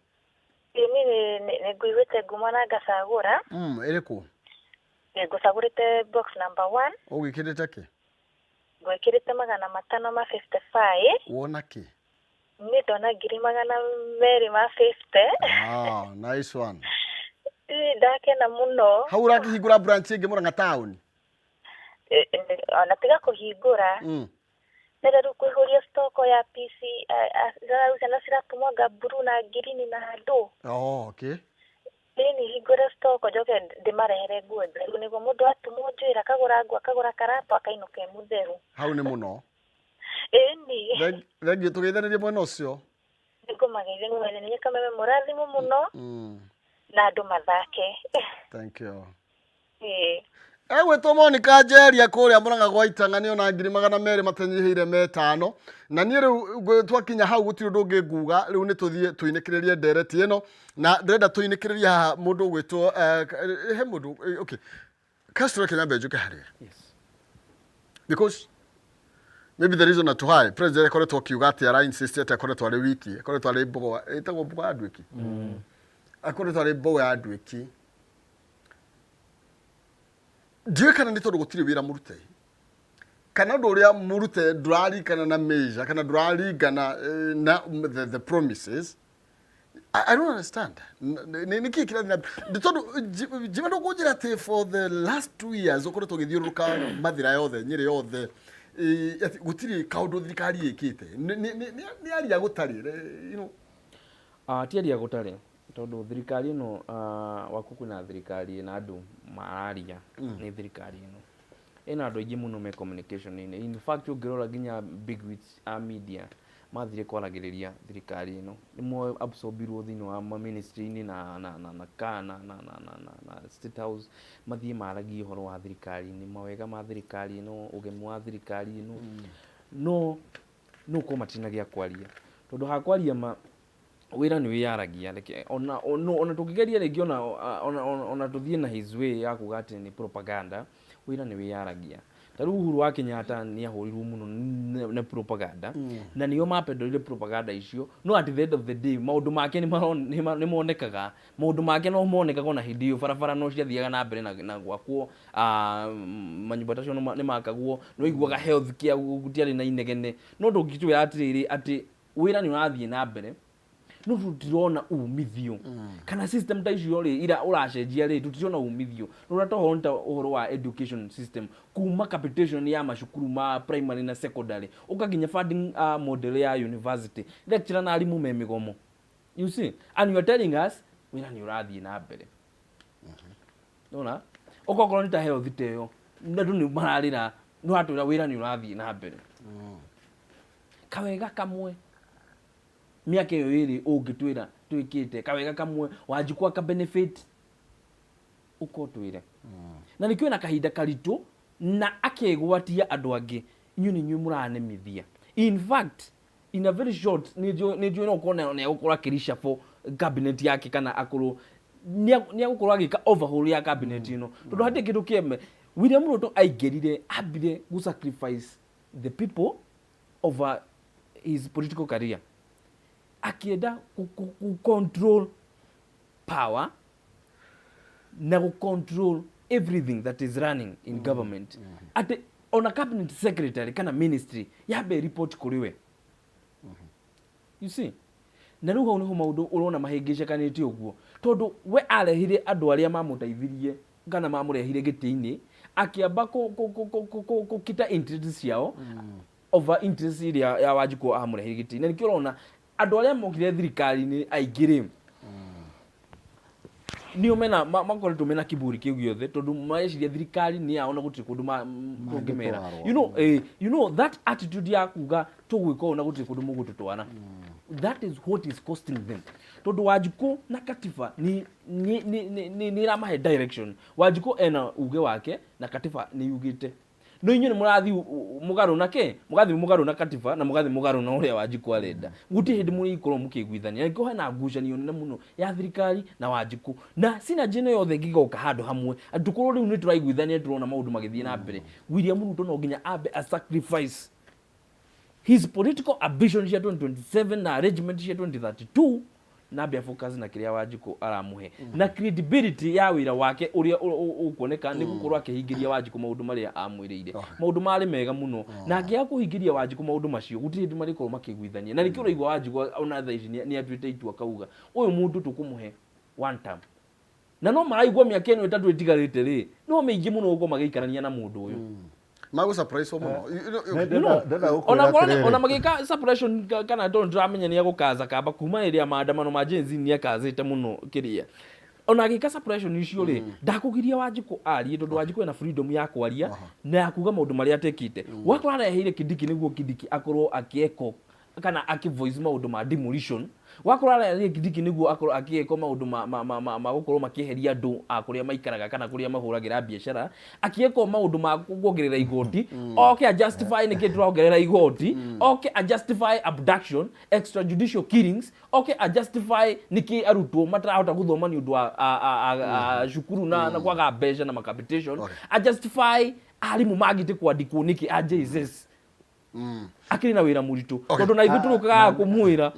Ĩĩ, niĩ nĩ nguiguĩte ngumo na ngacagũra. Ĩrĩkũ? Ngũcagũrĩte box number 1. Ũgwĩkĩrĩte kĩ? Ngwĩkĩrĩte 555. Wona kĩ? Niĩ ndona 250,000. Ah, nice one. Ĩĩ, ndakena mũno. Hau ũrakĩhingũra branch ĩngĩ Mũrang'a town? Ona tiga kũhingũra. Nĩrĩo rĩu kũihũria stock ya PC, rĩu ciana ciratumanga blue na green na handũ. Oh, okay. Ĩni hingũre stock njoke ndĩmarehere nguo njerũ nĩguo mũndũ atumwo njuĩrĩ akagũra nguo akagũra karatũ akainũka e mũtheru. Hau nĩ mũno. Ĩni. Thengiũ, tũgeithanĩrie mwena ũcio. Nĩngũmageithia ngũmageithania kameme mũrathimwo mũno na andũ mathake. Thank you. Ĩĩ. Egwĩtwo Monica Njeria kũrĩa Mũrang'a gwa Itang'a nĩ ona 200,000 matanyihĩire metano na niĩ rĩu twakinya hau gũtirĩ ũndũ ũngĩ nguga rĩu nĩ tũthiĩ tũinĩkĩrĩrie ndereti ĩno na ndĩrenda tũinĩkĩrĩrie haha mũndũ ũgwĩtwo he mũndũ okay Castro reke nyambe njũke harĩa. Yes. Because maybe the reason to why president akoretwo akiuga atĩ ara insist atĩ akoretwo arĩ wiki, akoretwo arĩ mbogo, ĩtagwo mbogo ya nduĩki. Akoretwo arĩ mbogo ya nduĩki. Ndiũĩ kana nĩ tondũ gũtirĩ wĩra mũrute kana ũndũ ũrĩa mũrute ndũraringana na measure kana ndũraringana na the promises. I don't understand. Nĩ kĩĩ kĩrathiĩ na mbere? Nĩ tondũ Jimmy ndũkũnjĩra atĩ for the last 2 years ũkoretwo ũgĩthiũrũrũka Mathira yothe, Nyĩrĩ yothe, atĩ gũtirĩ kaũndũ thirikari ĩkĩte. Nĩ aria gũtarĩ. Ti aria gũtarĩ tondũ thirikari ĩno waku kwĩna thirikari ĩna andũ mararia nĩ thirikari ĩno ĩna andũ aingĩ mũno me communication-inĩ. In fact, ũngĩrora nginya big wigs a media mathire kwaragĩrĩria thirikari ĩno nĩmo absorbirwo thĩinĩ wa ma ministry-inĩ na na na na ka na na na na na na State House mathiĩ maragie ũhoro wa thirikari-inĩ, mawega ma thirikari ĩno, ũgemu wa thirikari ĩno, no ũkorwo matirĩ na gĩa kwaria tondũ hakwaria ma wĩra nĩ wĩyaragia. Reke ona tũngĩgeria rĩngĩ ona tũthiĩ na his way ya kuga atĩ nĩ propaganda, wĩra nĩ wĩyaragia. Ta rĩu Uhuru wa Kenyatta nĩ ahũrirwo mũno na propaganda na nĩo mapendorire propaganda icio, no at the end of the day maũndũ make nĩ monekaga, maũndũ make no monekaga. Ona hĩndĩ ĩyo barabara no ciathiaga na mbere na gwakwo, manyũmba tacio nĩ makagwo, nĩ waiguaga health care gũtiarĩ na inegene. No ndũngĩtwĩra atĩrĩrĩ atĩ wĩra nĩ ũrathiĩ na mbere no tũtirona umithio kana system ta icio rĩ ira ũracenjia rĩ tũtirona umithio. Rora ta ũhoro ta ũhoro wa education system, kuma capitation ya macukuru ma primary na secondary ũkaginya funding model ya university, lecturer na arimũ me mĩgomo, you see, and you are telling us wĩra nĩ ũrathiĩ na mbere. Nona okorwo nĩ ta health ta ĩyo andũ nĩ mararĩra, nĩ watwĩra wĩra nĩ ũrathiĩ na mbere. Kawega kamwe mĩaka ĩyo ĩrĩ ũngĩtwĩra twĩkĩte kawega kamwe Wanjikũ aka benefit ũkotwĩre na nĩkĩo na kahinda karitũ na akegwatia andũ angĩ inyuĩ nĩ inyuĩ mũranemithia. In fact, in a very short nĩ njũĩ no ũkorwo nĩ egũkorwo akĩreshuffle cabinet yake kana akorwo nĩ egũkorwo agĩka overhaul ya cabinet ĩno tondũ hatirĩ kĩndũ kĩeme. William Ruto aingĩrire ambire gũ sacrifice the people over his political career, akĩenda ku control power na gũ control everything that is running in government, atĩ ona cabinet secretary kana ministry yambe report kũrĩ we, you see. Na rĩu hau nĩho maũndũ ũrona mahĩngĩcĩkanĩte ũguo tondũ we arehire andũ arĩa mamũteithirie kana mamũrehire gĩtĩ-inĩ, akĩamba kũkita interest ciao over interest ĩrĩa ya Wanjikũ amũrehire gĩtĩ-inĩ. Na nĩkĩo ũrona andũ arĩa mokire thirikari-inĩ aingĩ rĩ nĩo mena makoretwo mena kiburi kĩu gĩothe tondũ mareciria thirikari nĩ yao na gũtirĩ kũndũ tũngĩmera. Mangĩtwarwo. You know that attitude ya kuga tũgwĩka ũũ na gũtirĩ kũndũ mũgũtũtwara, that is what is costing them tondũ Wanjikũ na katiba nĩ ĩramahe direction. Wanjikũ ena uge wake na katiba nĩ yugĩte, no inyuĩ nĩ mũrathiĩ mũgarũ na kĩ, mũgathiĩ mũgarũ na katiba na mũgathiĩ mũgarũ na ũrĩa Wanjikũ arenda. Gũtirĩ hĩndĩ mũrĩkorwo mũkĩiguithania. Na nĩkĩo hena ngucanio nene mũno ya thirikari na Wanjikũ na synergy ĩno yothe ĩngĩgoka handũ hamwe atĩ tũkorwo rĩu nĩ tũraiguithania, tũrona maũndũ magĩthiĩ na mbere, William Ruto no nginya ambe a sacrifice his political ambition cia 2027 na arrangement cia 2032 na ambia focus na kĩrĩa Wanjikũ aramũhe na credibility ya wĩra wake ũrĩa ũkuoneka nĩ gũkorwo akĩhingĩria Wanjikũ maũndũ marĩa amwĩrĩire, maũndũ marĩ mega mũno. Na angĩaga kũhingĩria Wanjikũ maũndũ macio, gũtirĩ hĩndĩ marĩkorwo makĩiguithania. Na nĩkĩo ũraigua Wanjikũ ona thaa ici nĩ atuĩte itua akauga ũyũ mũndũ tũkũmũhe one term, na no maraigua mĩaka ĩno 3 ĩtigarĩte rĩ no mĩingĩ mũno gũkorwo magĩikarania na mũndũ ũyũ. Magũ surprise mũno. You know, Ndenda gũkwĩra ona korwo atĩrĩrĩ. Ona magĩka suppression kana tondũ ndĩramenya nĩ egũkaza kamba kuma hĩndĩ ya maandamano ma Gen Z nĩ akazĩte mũno kĩrĩa. Ona agĩka suppression icio rĩ, ndakũgiria Wanjikũ arie, tondũ Wanjikũ ena freedom ya kwaria na ya kuga maũndũ marĩa atekĩte. Wakorwo areheire Kindiki nĩguo Kindiki akorwo akĩeko kana akĩ voice maũndũ ma demolition, wakorwo areheire Kindiki nĩguo akorwo akĩeko maũndũ ma gũkorwo makĩeheria andũ a kũrĩa maikaraga kana kũrĩa mahũragĩra biacara, akĩeko maũndũ ma kuongerera igoti, oke a justify nĩkĩ tũrongerera igoti, oke a justify abduction, extrajudicial killings, oke a justify nĩkĩ arutwo matarahota gũthoma nĩ ũndũ wa cukuru na kwaga mbeca na macapitation, a justify arimũ mangĩte kwandĩkwo nĩkĩ a JSS. Akĩrĩ na wĩra mũritũ, tondũ na ithuĩ tũrũkaga kũmwĩra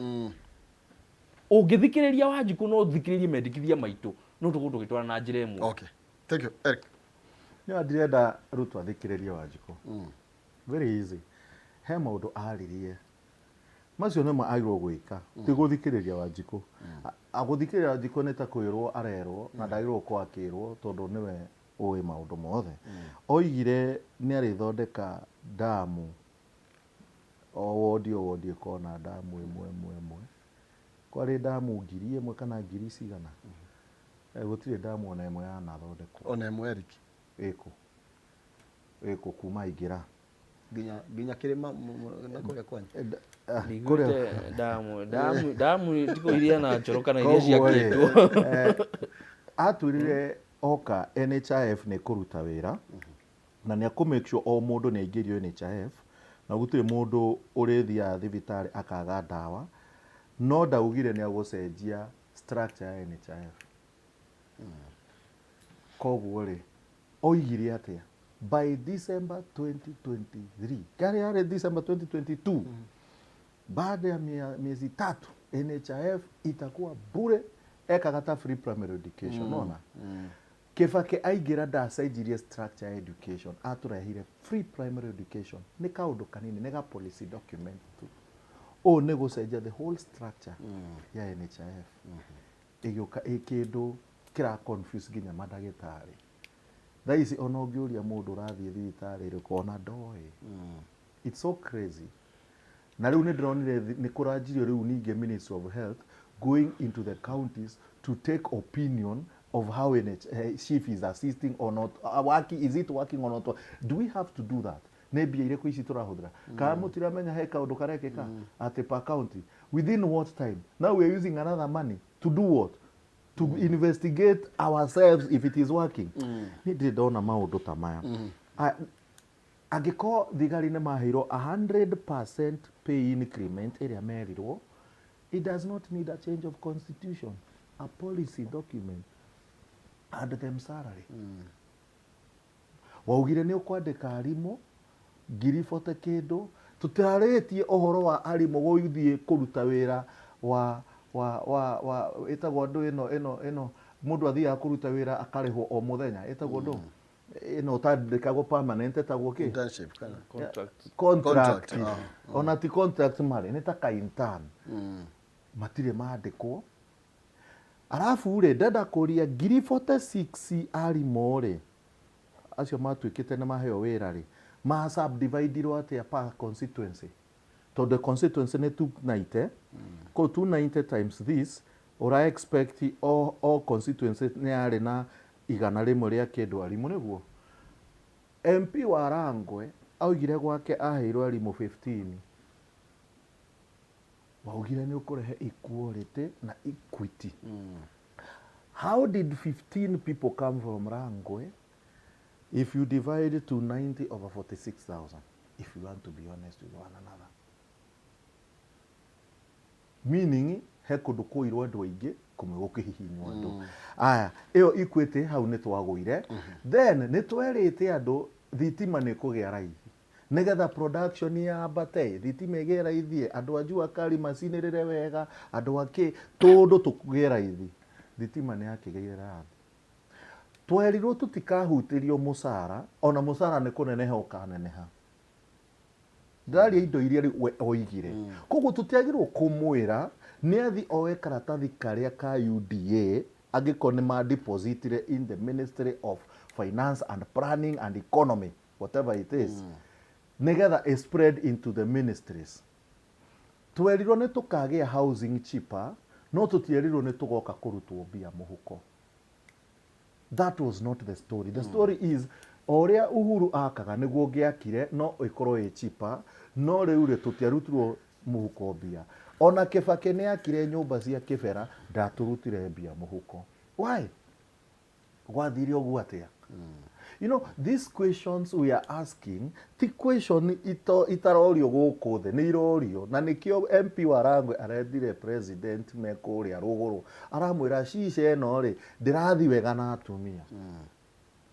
ũngĩthikĩrĩria Wanjikũ no ũthikĩrĩrie mendekithia maitũ, no tũkorwo tũgĩtwara na njĩra ĩmwe. Okay. Thank you. Eric. Nĩ ndirenda Ruto athikĩrĩrie Wanjikũ. Very easy. He maũndũ aririe macio nĩmo agĩrĩirwo gwĩka, ti gũthikĩrĩria Wanjikũ. Gũthikĩrĩria Wanjikũ nĩ ta kwĩrwo arerwo, na ndagĩrĩirwo gũkorwo akĩrwo tondũ nĩwe ũĩ maũndũ mothe. Oigire nĩ arĩthondeka ndamu, o wondi o wondi ĩkorwo na ndamu ĩmwe ĩmwe ĩmwe. Kwarĩ ndamu 1000 kana ngiri cigana? Gũtirĩ ndamu ona ĩmwe yanathondekwo. Ona ĩmwe, Eric? Ĩkũ? Ĩkũ kuma aingĩra? Nginya kĩrĩma na kũrĩa kwanyu. Ndiguĩte ndamu tiko iria na njoro kana iria Koguo rĩ, ciakĩtwo. Atwĩrire oka NHIF nĩ kũruta wĩra na nĩ akũ make sure o mũndũ nĩ aingĩrio NHIF na gũtirĩ mũndũ ũrĩthiaga thibitarĩ akaga ndawa, no ndaugire nĩ agũcenjia structure ya NHIF. Koguo rĩ, oigire atĩa? By December 2023, yarĩ yarĩ December 2022, baada ya miezi 3 NHIF itakuwa bure, ekaga ta free primary education. Nona Kibaki aingĩra ndacenjirie structure ya education, atũrehire free primary education. Nĩ kaũndũ kanini, nĩ ga policy document tu. Ũũ nĩ gũcenjia the whole structure ya NHIF, ĩgĩũka ĩ kĩndũ kĩra confuse nginya mandagĩtarĩ thaa ici. Ona ũngĩũria mũndũ ũrathiĩ thibitarĩ ĩrĩkũ, ona ndoĩ. It's so crazy. Na rĩu nĩ ndĩronire nĩ kũranjirio rĩu ningĩ Ministry of Health going into the counties to take opinion of how SHIF is assisting or not, working, is it working or not? Do we have to do that? Nĩ mbia irĩkũ ici tũrahũthĩra? Kana mũtiramenya he kaũndũ karekĩka atĩ per county within what time? Now we are using another money to do what? To investigate ourselves if it is working. Niĩ ndirĩ ndona maũndũ ta maya. Angĩkorwo thigari nĩ maheirwo 100% pay increment ĩrĩa merirwo, it does not need a change of constitution, a policy document, add them salary. Waugire nĩ ũkwandĩka arimũ ngiri bote kĩndũ. Tũtarĩtie ũhoro wa arimũ gũthiĩ kũruta wĩra wa ĩtagwo andũ ĩno mũndũ athiaga kũruta wĩra akarĩhwo o mũthenya, ĩtagwo ndũ ĩno ũtandĩkagwo permanent, ĩtagwo kĩ? Internship kana? Contract. Contract. Contract, ah. Ona ti contract, marĩ nĩ ta ka intern, matirĩ mandĩkwo. Arabu rĩ, ndenda kũria ngiri 46 arimũ rĩ, acio matuĩkĩte nĩ maheo wĩra rĩ, ma subdividirwo atĩa per constituency? Tondũ constituency nĩ 290, ko 290 times this, ũra expect o constituency nĩ yarĩ na 100 rĩa kĩndũ arimũ. Nĩguo MP wa Rangwe augire gwake aheirwo arimũ 15. Waugire nĩ ũkũrehe equality na equity. How did 15 people come from Rangwe if you divide to 90 over 46,000? If you want to be honest with one another, meaning he kũndũ kũirwo andũ aingĩ, kũmwe gũkĩhihinywo andũ aya. Ĩyo equity hau nĩ twagũire. Then nĩ twerĩte andũ thitima nĩ kũgĩa raithi nĩgetha production yambate, thitima ĩgĩe raithi, andũ a jua kali macinĩrĩre wega, andũ a kĩ tũndũ tũgĩe raithi. Thitima nĩ yakĩgĩire rathi. Twerirwo tũtikahutĩrio mũcara, ona mũcara nĩ kũneneha ũkaneneha. Ndĩraria indo iria rĩu we oigire. Koguo tũtiagĩrĩirwo kũmwĩra nĩ athi oe karatathi karĩa ka UDA, angĩkorwo nĩ ma depositire in the Ministry of Finance and Planning and Economy, whatever it is, nĩgetha ĩ spread into the ministries. Twerirwo nĩ tũkagĩa housing cheaper, no tũtierirwo nĩ tũgoka kũrutwo mbia mũhuko. That was not the story. The story is o ũrĩa Uhuru akaga nĩguo ũngĩakire no ĩkorwo ĩ cheaper, no rĩu rĩ tũtiarutirwo mũhuko mbia. Ona Kĩbakĩ nĩ akire nyũmba cia kĩbera ndatũrutire mbia mũhuko. Why? Gwathire ũguo atĩa? You know, these questions we are asking ti question itarorio gũkũ thĩ, nĩ irorio na nĩkĩo MP wa Rangwe arendire president me kũrĩa rũgũrũ aramwĩra shisha ĩno rĩ ndĩrathi wega na atumia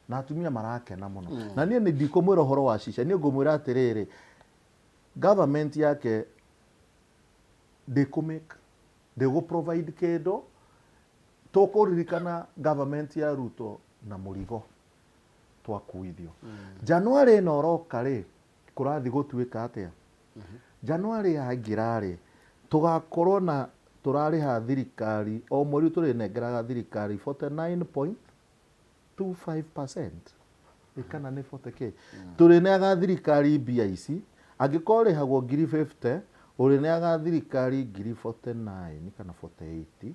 na atumia marakena mũno. Na niĩ nĩ ndikũmwĩra ũhoro wa shisha, niĩ ngũmwĩra atĩrĩrĩ, government yake ndĩkũmake, ndĩgũ provide kĩndũ. Tũkũririkana government ya Ruto na mũrigo twakuithio. January ĩno ũroka rĩ, kũrathiĩ gũtuĩka atĩa? January yaingĩra rĩ, tũgakorwo na tũrarĩha thirikari o mweri tũrĩnengeraga thirikari 49.25%, ĩ kana nĩ 40 k. Tũrĩneaga thirikari mbia ici, angĩkorwo ũrĩhagwo ngiri 50, ũrĩneaga thirikari ngiri 49 kana 48,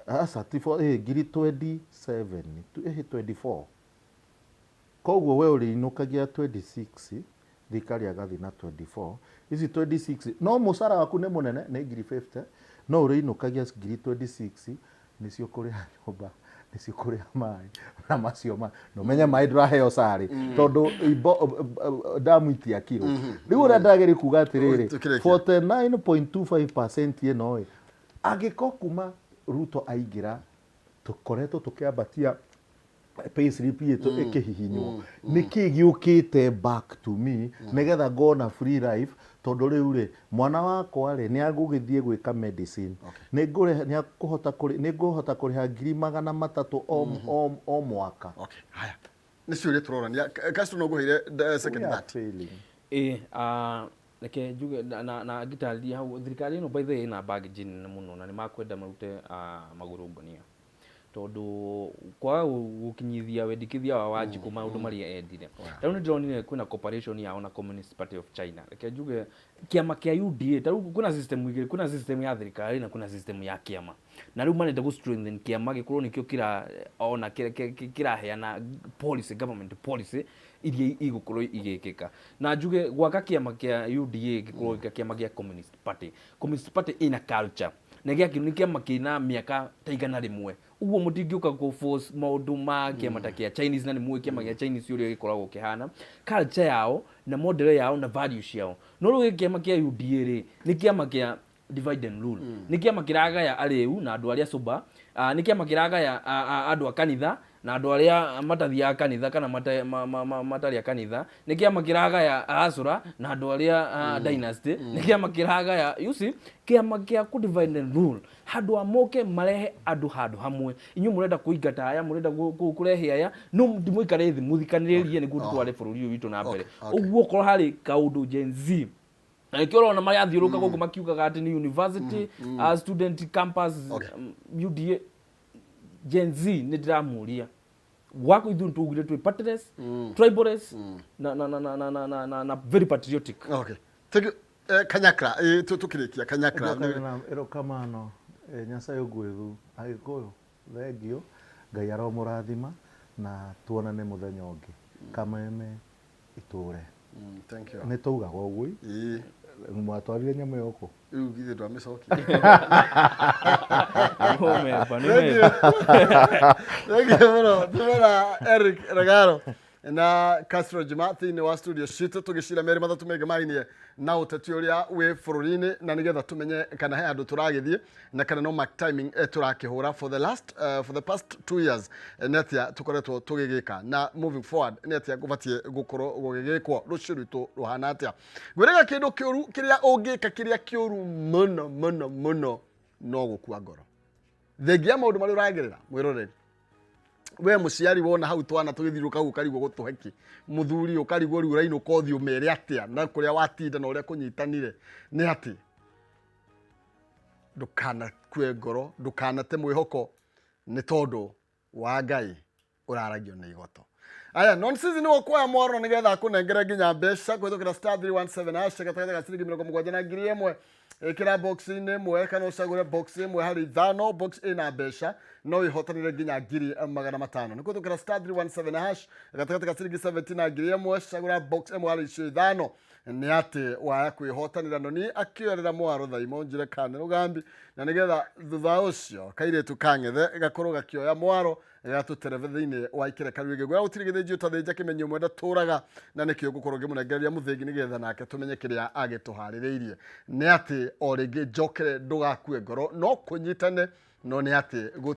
aca ti ngiri 27, 24. Koguo we ũrĩinũkagia 26, thirikari agathiĩ na 24, ici 26 no mũcara waku nĩ mũnene nĩ ngiri 50, no ũrĩinũkagia ngiri 26 nĩcio kũrĩha nyũmba, nĩcio kũrĩha maĩ na macio ma na ũmenye maĩ ndũraheo carĩ tondũ ndamu itiakirwo. Rĩu ũrĩa ndĩrageria kuga atĩrĩrĩ, Tũkĩrĩkia. 49.25% ĩno ĩ angĩkorwo kuma Ruto aingĩra tũkoretwo tũkĩambatia payslip itũ ĩkĩhihinywo, nĩkĩ gĩũkĩte back to me nĩgetha ngona free life? Tondũ rĩu rĩ mwana wakwa rĩ nĩ agũgĩthiĩ gwĩka medicine, nĩ nĩ akũhota kũrĩ nĩ ngũhota kũrĩha 300,000 o mwaka. Okay, haya nĩ ciũria tũrorania. Castro no ngũheire second We are that failing. Ĩ reke njuge na ngĩtarĩria hau, thirikari ĩno by the way ĩna baggage nene mũno na nĩ makwenda marute magũrũ ngũnia tondũ kwaga gũkinyithia wendekithia wa Wanjikũ maũndũ marĩa endire. Ta rĩu nĩ ndĩronire kwĩna cooperation yao na Communist Party of China. Reke njuge kĩama kĩa UDA, ta rĩu kwĩna system igĩrĩ, kwĩna system ya thirikari na kwĩna system ya kĩama, na rĩu marenda gũ strengthen kĩama gĩkorwo nĩkĩo kĩra ona kĩraheana policy, government policy iria igũkorwo igĩkĩka. Na njuge gwaka kĩama kĩa UDA gĩkorwo gĩ kĩama gĩa Communist Party. Communist Party ĩna culture na gĩakĩ nĩ kĩama kĩna mĩaka ta 100, ũguo mũtingĩũka kũ force maũndũ ma kĩama ta kĩa Chinese, na nĩ mũĩ kĩama kĩa Chinese ũrĩa gĩkoragwo kĩhana, culture yao na model yao na values ciao. No rĩu gĩkĩ kĩama kĩa UDA rĩ nĩ kĩama kĩa divide and rule, nĩ kĩama kĩragaya arĩu na andũ arĩa sober, nĩ kĩama kĩragaya andũ a kanitha na andũ arĩa matathiaga kanitha kana matarĩ a kanitha, nĩ kĩama kĩragaya acũra na andũ arĩa dynasty, nĩ kĩama kĩragaya, you see, kĩama kĩa kũ divide and rule. Handũ ha moke marehe andũ handũ hamwe, inyuĩ mũrenda kũingata aya, mũrenda kũrehe aya, no ndimũikare thĩ mũthikanĩrĩrie nĩguo tũtware bũrũri ũyũ witũ na mbere. Ũguo okorwo harĩ kaũndũ Gen Z na nĩkĩo ũrona marathiũrũrũka gũkũ makiugaga atĩ nĩ university student campus UDA. Gen Z nĩ ndĩramũria gwakũ, ithuĩ nĩtwaugire twĩ partyless, tribalist na very patriotic. Okay, thank you. Kanyakla, tukirikia kanyakla. Erokamano, Nyasaye ũgwĩthu. Agĩkũyũ, thengio, Ngai aromũrathima na tuonane mũthenya ũngĩ. Kameme itũre. Thank you. Nĩ taugaga ũguo. Ĩĩ. Mwatwarire nyamũ ĩyo kũ? Rĩu githĩ ndwamĩcokia? Memba, nĩ memba. Thank you mũno. Tumena Eric Regaro na Castro Juma thĩinĩ wa studio citũ tũgĩcira merĩ matatũ meng'emainie na ũteti ũrĩa wĩ bũrũri-inĩ na nĩgetha tũmenye kana he handũ tũragĩthiĩ na kana no mark timing tũrakĩhũra for the last for the past 2 years, nĩ atĩa tũkoretwo tũgĩgĩka na moving forward nĩ atĩa gũbatiĩ gũkorwo gũgĩgĩkwo, rũciũ rwitũ rũhana atĩa. Ngwĩraga kĩndũ kĩũru kĩrĩa ũngĩka, kĩrĩa kĩũru mũno mũno mũno, no gũkua ngoro thengia maũndũ marĩa ũragerera. Mwĩroreri, we mũciari, wona hau twana tũgĩthiũrũrũka hau ũkarigwo gũtũhe kĩ, mũthuri ũkarigwo rĩu ũrainũka ũthiĩ ũmere atĩa na kũrĩa watinda na ũrĩa kũnyitanire, nĩ atĩ ndũkanakue ngoro, ndũkanate mwĩhoko, nĩ tondũ wa Ngai. Ũraragio nĩ igoto. Aya, nonsense nĩ wokuoya mwaro nĩgetha akũnengere nginya mbeca kũhĩtũkĩra *317# gatagatĩ ga ciringi 70 na 1000. Ĩkĩra box-inĩ ĩmwe kana ũcagũre box ĩmwe harĩ ithano. Box ĩna mbeca no ĩhotanĩre nginya 500,000 nĩ kũhĩtũkĩra *317# gatagatĩ ga ciringi 70 na 1000. Cagũra box ĩmwe harĩ icio ithano, nĩ atĩ waya kwĩhotanĩra. Noni akĩoerera mwaro thaimo njire kana nĩ rũgambi, na nĩgetha thutha ũcio kairĩtu kang'ethe gakorwo gakĩoya mwaro gatũterebe thĩinĩ wa ikereka rĩu gĩgwĩra gũtirĩ gĩthĩnji ũtathĩnja kĩmenyi ũmwe ndatũraga, na nĩkĩo ngũkorwo ngĩmũnengereria mũthĩngi nĩgetha nake tũmenye kĩrĩa agĩtũharĩrĩirie. Nĩ atĩ o rĩngĩ njokere, ndũgakue ngoro, no kũnyitane, no nĩ atĩ